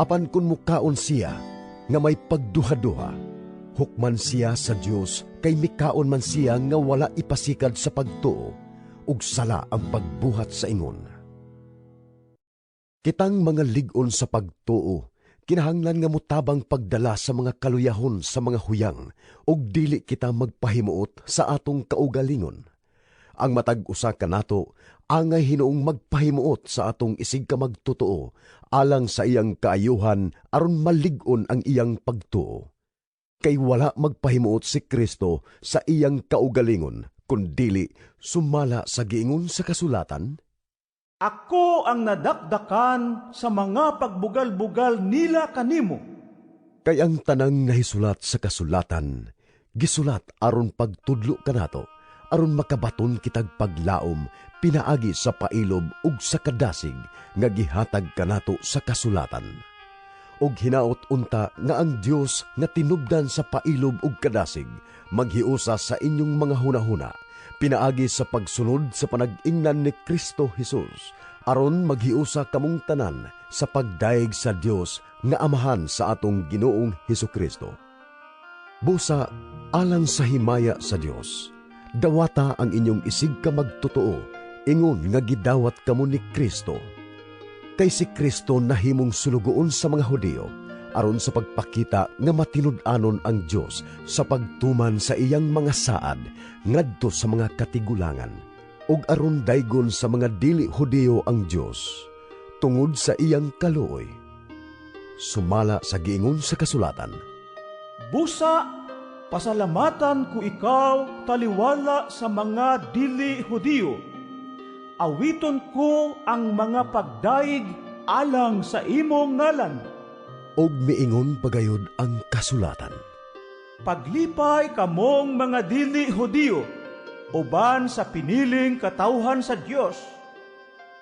Apan kung mukaon siya nga may pagduha-duha, hukman siya sa Dios kay mikaon man siya nga wala ipasikad sa pagtuo ug sala ang pagbuhat sa ingon. Kitang mga lig-on sa pagtuo, kinahanglan nga mutabang pagdala sa mga kaluyahon sa mga huyang ug dili kita magpahimuot sa atong kaugalingon. Ang matag usa kanato angay hinuong magpahimuot sa atong isig ka magtotoo alang sa iyang kaayuhan aron malig-on ang iyang pagtuo. Kay wala magpahimuot si Kristo sa iyang kaugalingon, kundili sumala sa giingon sa kasulatan, "Ako ang nadakdakan sa mga pagbugal-bugal nila kanimo." Kay ang tanang nahisulat sa kasulatan, gisulat aron pagtudlo kanato, aron makabaton kitag paglaom pinaagi sa pailob ug sa kadasig nga gihatag kanato sa kasulatan. Ug hinaot unta nga ang Dios nga tinubdan sa pailob ug kadasig maghiusa sa inyong mga hunahuna pinaagi sa pagsunod sa panag-ingnan ni Kristo Jesus, aron maghiusa kamong tanan sa pagdayeg sa Dios nga Amahan sa atong Ginoong Hesukristo. Busa, alang sa himaya sa Dios, dawata ang inyong isig ka magtotoo, ingon nga gidawat kamo ni Kristo. Kay si Kristo nahimong sulugoon sa mga Hudiyo, aron sa pagpakita nga matinud-anon ang Dios sa pagtuman sa iyang mga saad ngadto sa mga katigulangan, ug aron daygon sa mga dili Hudiyo ang Dios tungod sa iyang kaluoy. Sumala sa giingon sa kasulatan, "Busa, pasalamatan ko ikaw taliwala sa mga dili Hudiyo. Awiton ko ang mga pagdayeg alang sa imong ngalan." Ug miingon pagayod ang kasulatan, "Paglipay kamong mga dili Hudiyo, uban sa piniling katawhan sa Dios."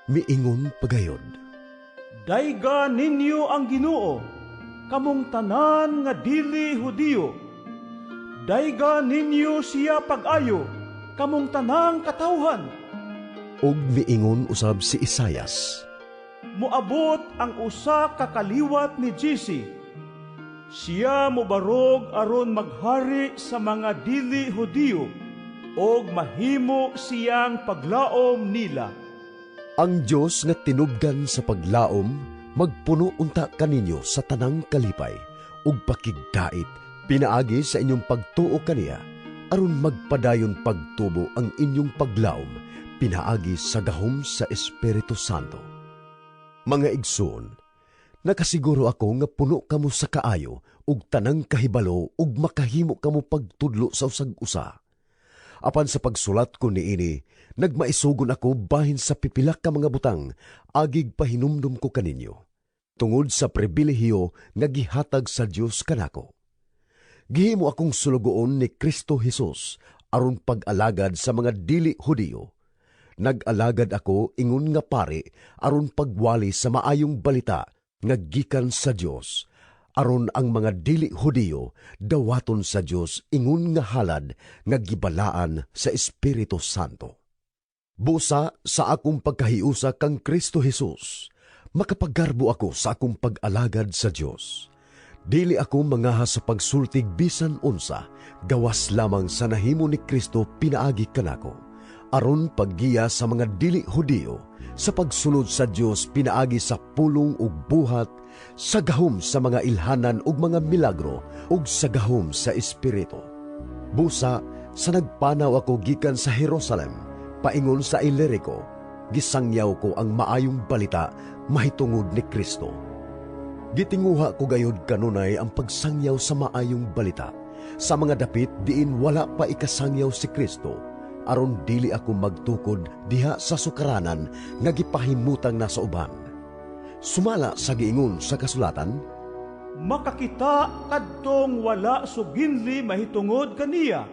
Miingon pagayod, "Dayga ninyo ang Ginoo, kamong tanan nga dili Hudiyo. Dayga ninyo siya pag-ayo, kamong tanang katawhan." Ug miingon usab si Isayas, "Moabot ang usa ka kaliwat ni Jesse. Siya mobarog aron maghari sa mga dili Hudiyo ug mahimo siyang paglaom nila." Ang Dios nga tinubdan sa paglaom magpuno unta kaninyo sa tanang kalipay ug pakigdait pinaagi sa inyong pagtuo kaniya, aron magpadayon pagtubo ang inyong paglaom pinaagi sa gahom sa Espiritu Santo. Mga igsoon, Nakasiguro ako nga puno kamo sa kaayo ug tanang kahibalo ug makahimo kamo pagtudlo sa usag usa. Apan sa pagsulat ko niini, nagmaisugon ako bahin sa pipila ka mga butang agig pahinumdum ko kaninyo, tungod sa pribilehiyo nga gihatag sa Dios kanako. Gihimo akong sulugoon ni Kristo Jesus aron pag-alagad sa mga dili Hudiyo. Nag-alagad ako ingon nga pari aron pagwali sa maayong balita nga gikan sa Dios, aron ang mga dili Hudiyo dawaton sa Dios ingon nga halad nga gibalaan sa Espiritu Santo. Busa sa akong pagkahiusa kang Kristo Jesus, makapaggarbo ako sa akong pag-alagad sa Dios. Dili ako mangaha sa pagsultig bisan unsa, gawas lamang sa nahimo ni Kristo pinaagi kanako, aron paggiya sa mga dili Hudiyo sa pagsunod sa Dios pinaagi sa pulong ug buhat, sa gahom sa mga ilhanan ug mga milagro ug sa gahom sa Espiritu. Busa sa nagpanaw ako gikan sa Jerusalem paingon sa Ilirico, gisangyaw ko ang maayong balita mahitungod ni Kristo. Gitinguha ko gayud kanunay ang pagsangyaw sa maayong balita sa mga dapit diin wala pa ikasangyaw si Kristo, aron dili ako magtukod diha sa sukaranan nga gipahimutang na sa uban. Sumala sa giingon sa kasulatan, "Makakita kadtong wala suginli mahitungod kaniya,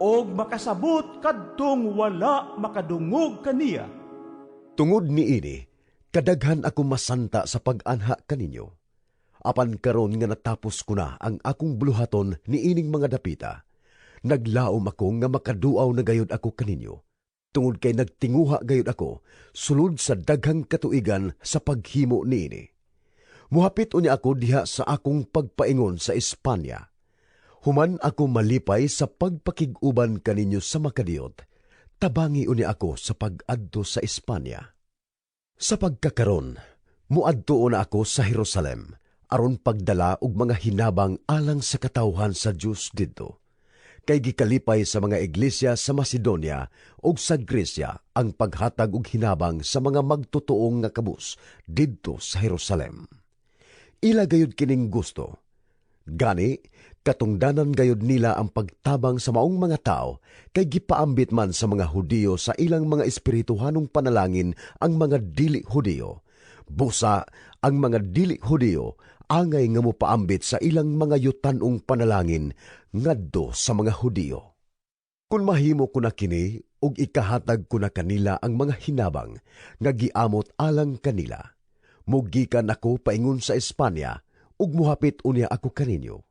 og makasabot kadtong wala makadungog kaniya." Tungod niini, kadaghan ako masanta sa pag-anha kaninyo. Apan karon nga natapos ko na ang akong buluhaton niining mga dapita, naglaom ako nga makaduaw na gayud ako kaninyo, tungod kay nagtinguha gayud ako sulod sa daghang katuigan sa paghimo niini. Muhapit unya ako diha sa akong pagpaingon sa Espanya. Human ako malipay sa pagpakig-uban kaninyo sa makadiyot, tabangi unya ako sa pag-adto sa Espanya. Sa pagkakaron, muadto na ako sa Jerusalem aron pagdala og mga hinabang alang sa katawhan sa Dios didto. Kay gikalipay sa mga iglesia sa Macedonia ug sa Grecia ang paghatag og hinabang sa mga magtutuong nga kabus didto sa Jerusalem. Ila gayud kining gusto. Gani, katungdanan gayud nila ang pagtabang sa maong mga tao kay gipaambit man sa mga Hudiyo sa ilang mga espirituhanong panalangin ang mga dili Hudiyo. Busa, ang mga dili Hudiyo angay nga mopaambit sa ilang mga yutanong panalangin ngadto sa mga Hudiyo. Kung mahimo ko na kini ug ikahatag ko na kanila ang mga hinabang nga giamot alang kanila, mugikan ako paingon sa Espanya ug muhapit unya ako kaninyo.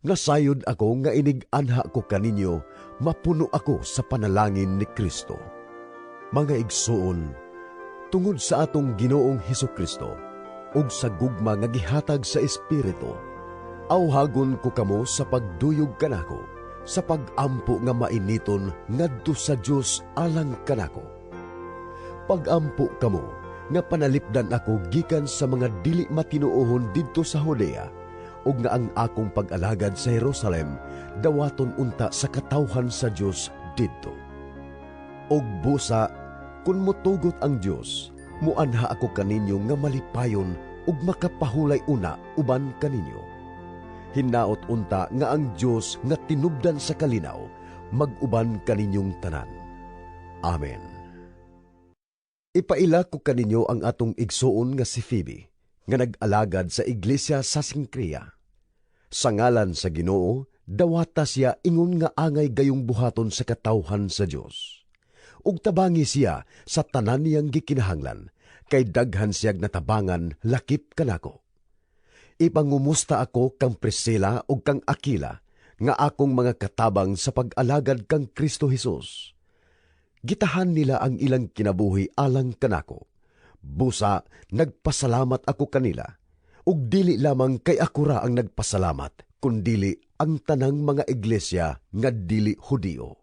Nasayod ako nga inig-anha ko kaninyo, mapuno ako sa panalangin ni Kristo. Mga igsuon, tungod sa atong Ginoong Hesus Kristo ug sa gugma nga gihatag sa Espiritu, awhagon ko kamo sa pagduyog kanako, sa pagampo nga mainiton ngadto sa Dios alang kanako. Pagampo kamo nga panalipdan ako gikan sa mga dili matinuohon didto sa Judea ug nga ang akong pag-alagad sa Jerusalem dawaton unta sa katawhan sa Dios didto. Og busa, kun motugot ang Dios, muanha ako kaninyo nga malipayon ug makapahulay una uban kaninyo. Hinaot unta nga ang Dios nga tinubdan sa kalinaw mag-uban kaninyong tanan. Amen. Ipaila ko kaninyo ang atong igsuon nga si Phoebe, nga nag-alagad sa iglesia sa Sinkrea. Sa ngalan sa Ginoo, dawata siya ingon nga angay gayong buhaton sa katawhan sa Dios. Ug tabangi siya sa tanan niyang gikinahanglan, kay daghan siyag natabangan lakip kanako. Ipangumusta ako kang Priscilla ug kang Aquila, nga akong mga katabang sa pag-alagad kang Kristo Jesus. Gitahan nila ang ilang kinabuhi alang kanako. Busa, nagpasalamat ako kanila. Ug dili lamang kay ako ra ang nagpasalamat, kundili ang tanang mga iglesia nga dili Hudiyo.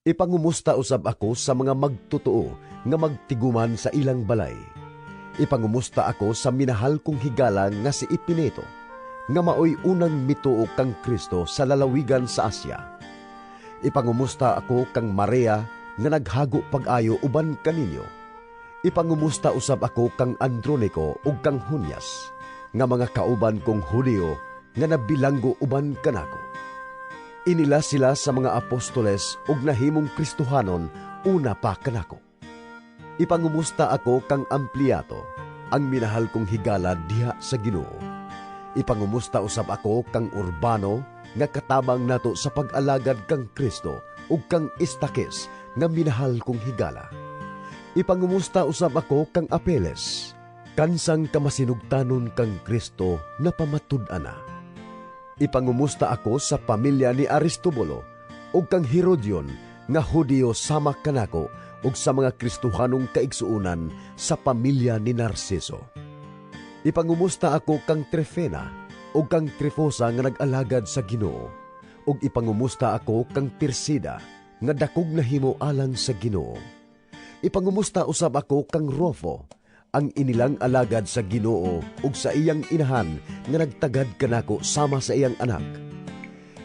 Ipangumusta usab ako sa mga magtotoo nga magtiguman sa ilang balay. Ipangumusta ako sa minahal kong higala nga si Epeneto, nga maoy unang mituo kang Kristo sa lalawigan sa Asia. Ipangumusta ako kang Maria nga naghago pag-ayo uban kaninyo. Ipangumusta usab ako kang Andronico ug kang Junias, nga mga kauban kong Hudiyo nga nabilanggo uban kanako. Inila sila sa mga apostoles ug nahimong Kristohanon una pa kanako. Ipangumusta ako kang Ampliato, ang minahal kong higala diha sa Ginoo. Ipangumusta usab ako kang Urbano nga katabang nato sa pag-alagad kang Kristo ug kang Istakis nga minahal kong higala. Ipangumusta usab ako kang Apeles, kansang kamasinugtanon kang Kristo na pamatud-an na. Ipangumusta ako sa pamilya ni Aristobulo ug kang Herodion nga Hudiyo sama kanako ug sa mga Kristohanong kaigsuonan sa pamilya ni Narciso. Ipangumusta ako kang Trifena ug kang Trifosa nga nag-alagad sa Ginoo, ug ipangumusta ako kang Persida nga dakog nahimo alang sa Ginoo. Ipangumusta usab ako kang Rufo, ang inilang alagad sa Ginoo ug sa iyang inahan nga nagtagad kanako sama sa iyang anak.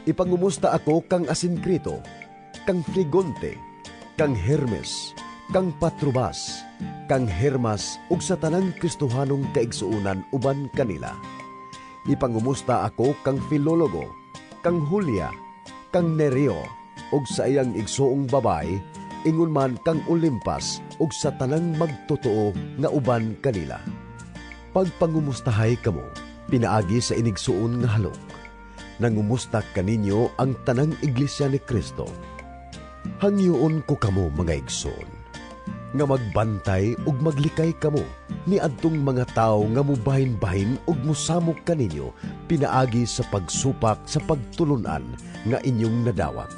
Ipangumusta ako kang Asincrito, kang Flegonte, kang Hermes, kang Patrobas, kang Hermas ug sa tanang Kristohanong kaigsuonan uban kanila. Ipangumusta ako kang Filologo, kang Julia, kang Nereo ug sa iyang igsuong babay, ingon man kang Olimpas ug sa tanang magtotoo nga uban kanila. Pagpangumustahay kamo, pinaagi sa inigsuon nga halok. Nangumusta kaninyo ang tanang iglesia ni Kristo. Hangyoon ko kamo, mga igsoon, nga magbantay ug maglikay kamo ni adtong mga tawo nga mubahin-bahin ug musamok kaninyo pinaagi sa pagsupak sa pagtulunan nga inyong nadawat.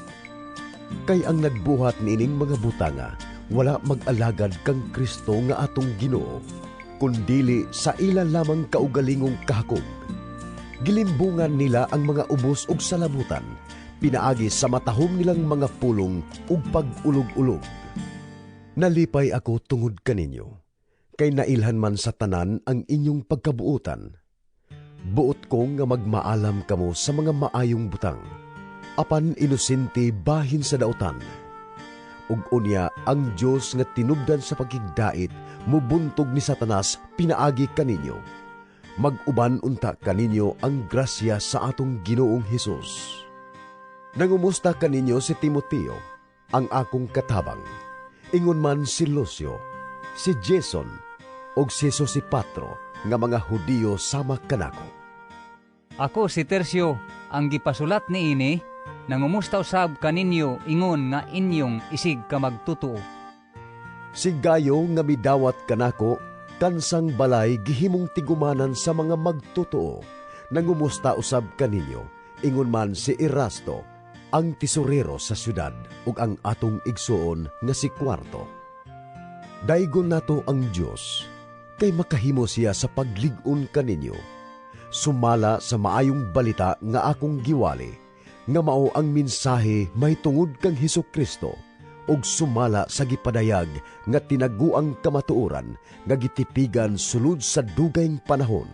Kay ang nagbuhat niining mga butanga wala mag-alagad kang Kristo nga atong Ginoo, kundili sa ila lamang kaugalingong kahakog. Gilimbungan nila ang mga ubos og salabutan pinaagi sa matahom nilang mga pulong ug pag-ulog-ulog. Nalipay ako tungod kaninyo, kay nailhan man sa tanan ang inyong pagkabuotan. Buot ko nga magmaalam kamo sa mga maayong butang, apan inosente bahin sa dautan. Ug unya ang Dios nga tinubdan sa pagkigdait mubuntog ni Satanas pinaagi kaninyo. Mag-uban unta kaninyo ang grasya sa atong Ginoong Hesus. Nangumusta kaninyo si Timoteo, ang akong katabang. Ingon man si Lucio, si Jason, ug si Sosipatro nga mga Hudiyo sama kanako. Ako si Tercio, ang gipasulat niini, nangumusta usab kaninyo ingon nga inyong isig ka magtotoo. Si Gayo nga midawat kanako, kansang balay gihimong tigumanan sa mga magtotoo, nangumusta usab kaninyo, ingon man si Erasto, ang tesorero sa syudad, ug ang atong igsuon nga si Cuarto. Daygon nato ang Dios, kay makahimo siya sa paglig-on kaninyo, sumala sa maayong balita nga akong giwali, nga mao ang mensahe mahitungod kang Hesus Kristo, ug sumala sa gipadayag nga tinaguang kamatuoran nga gitipigan sulod sa dugayng panahon.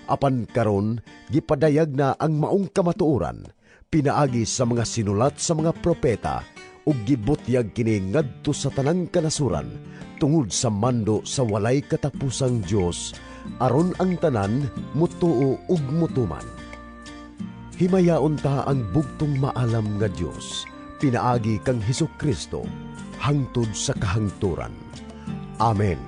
Apan karon gipadayag na ang maong kamatuoran pinaagi sa mga sinulat sa mga propeta ug gibutyag kini ngadto sa tanang kanasuran tungod sa mando sa walay katapusang Dios, aron ang tanan mutuo ug mutuman. Himayaon ta ang bugtong maalam nga Dios pinaagi kang Hesus Kristo hangtod sa kahangturan. Amen.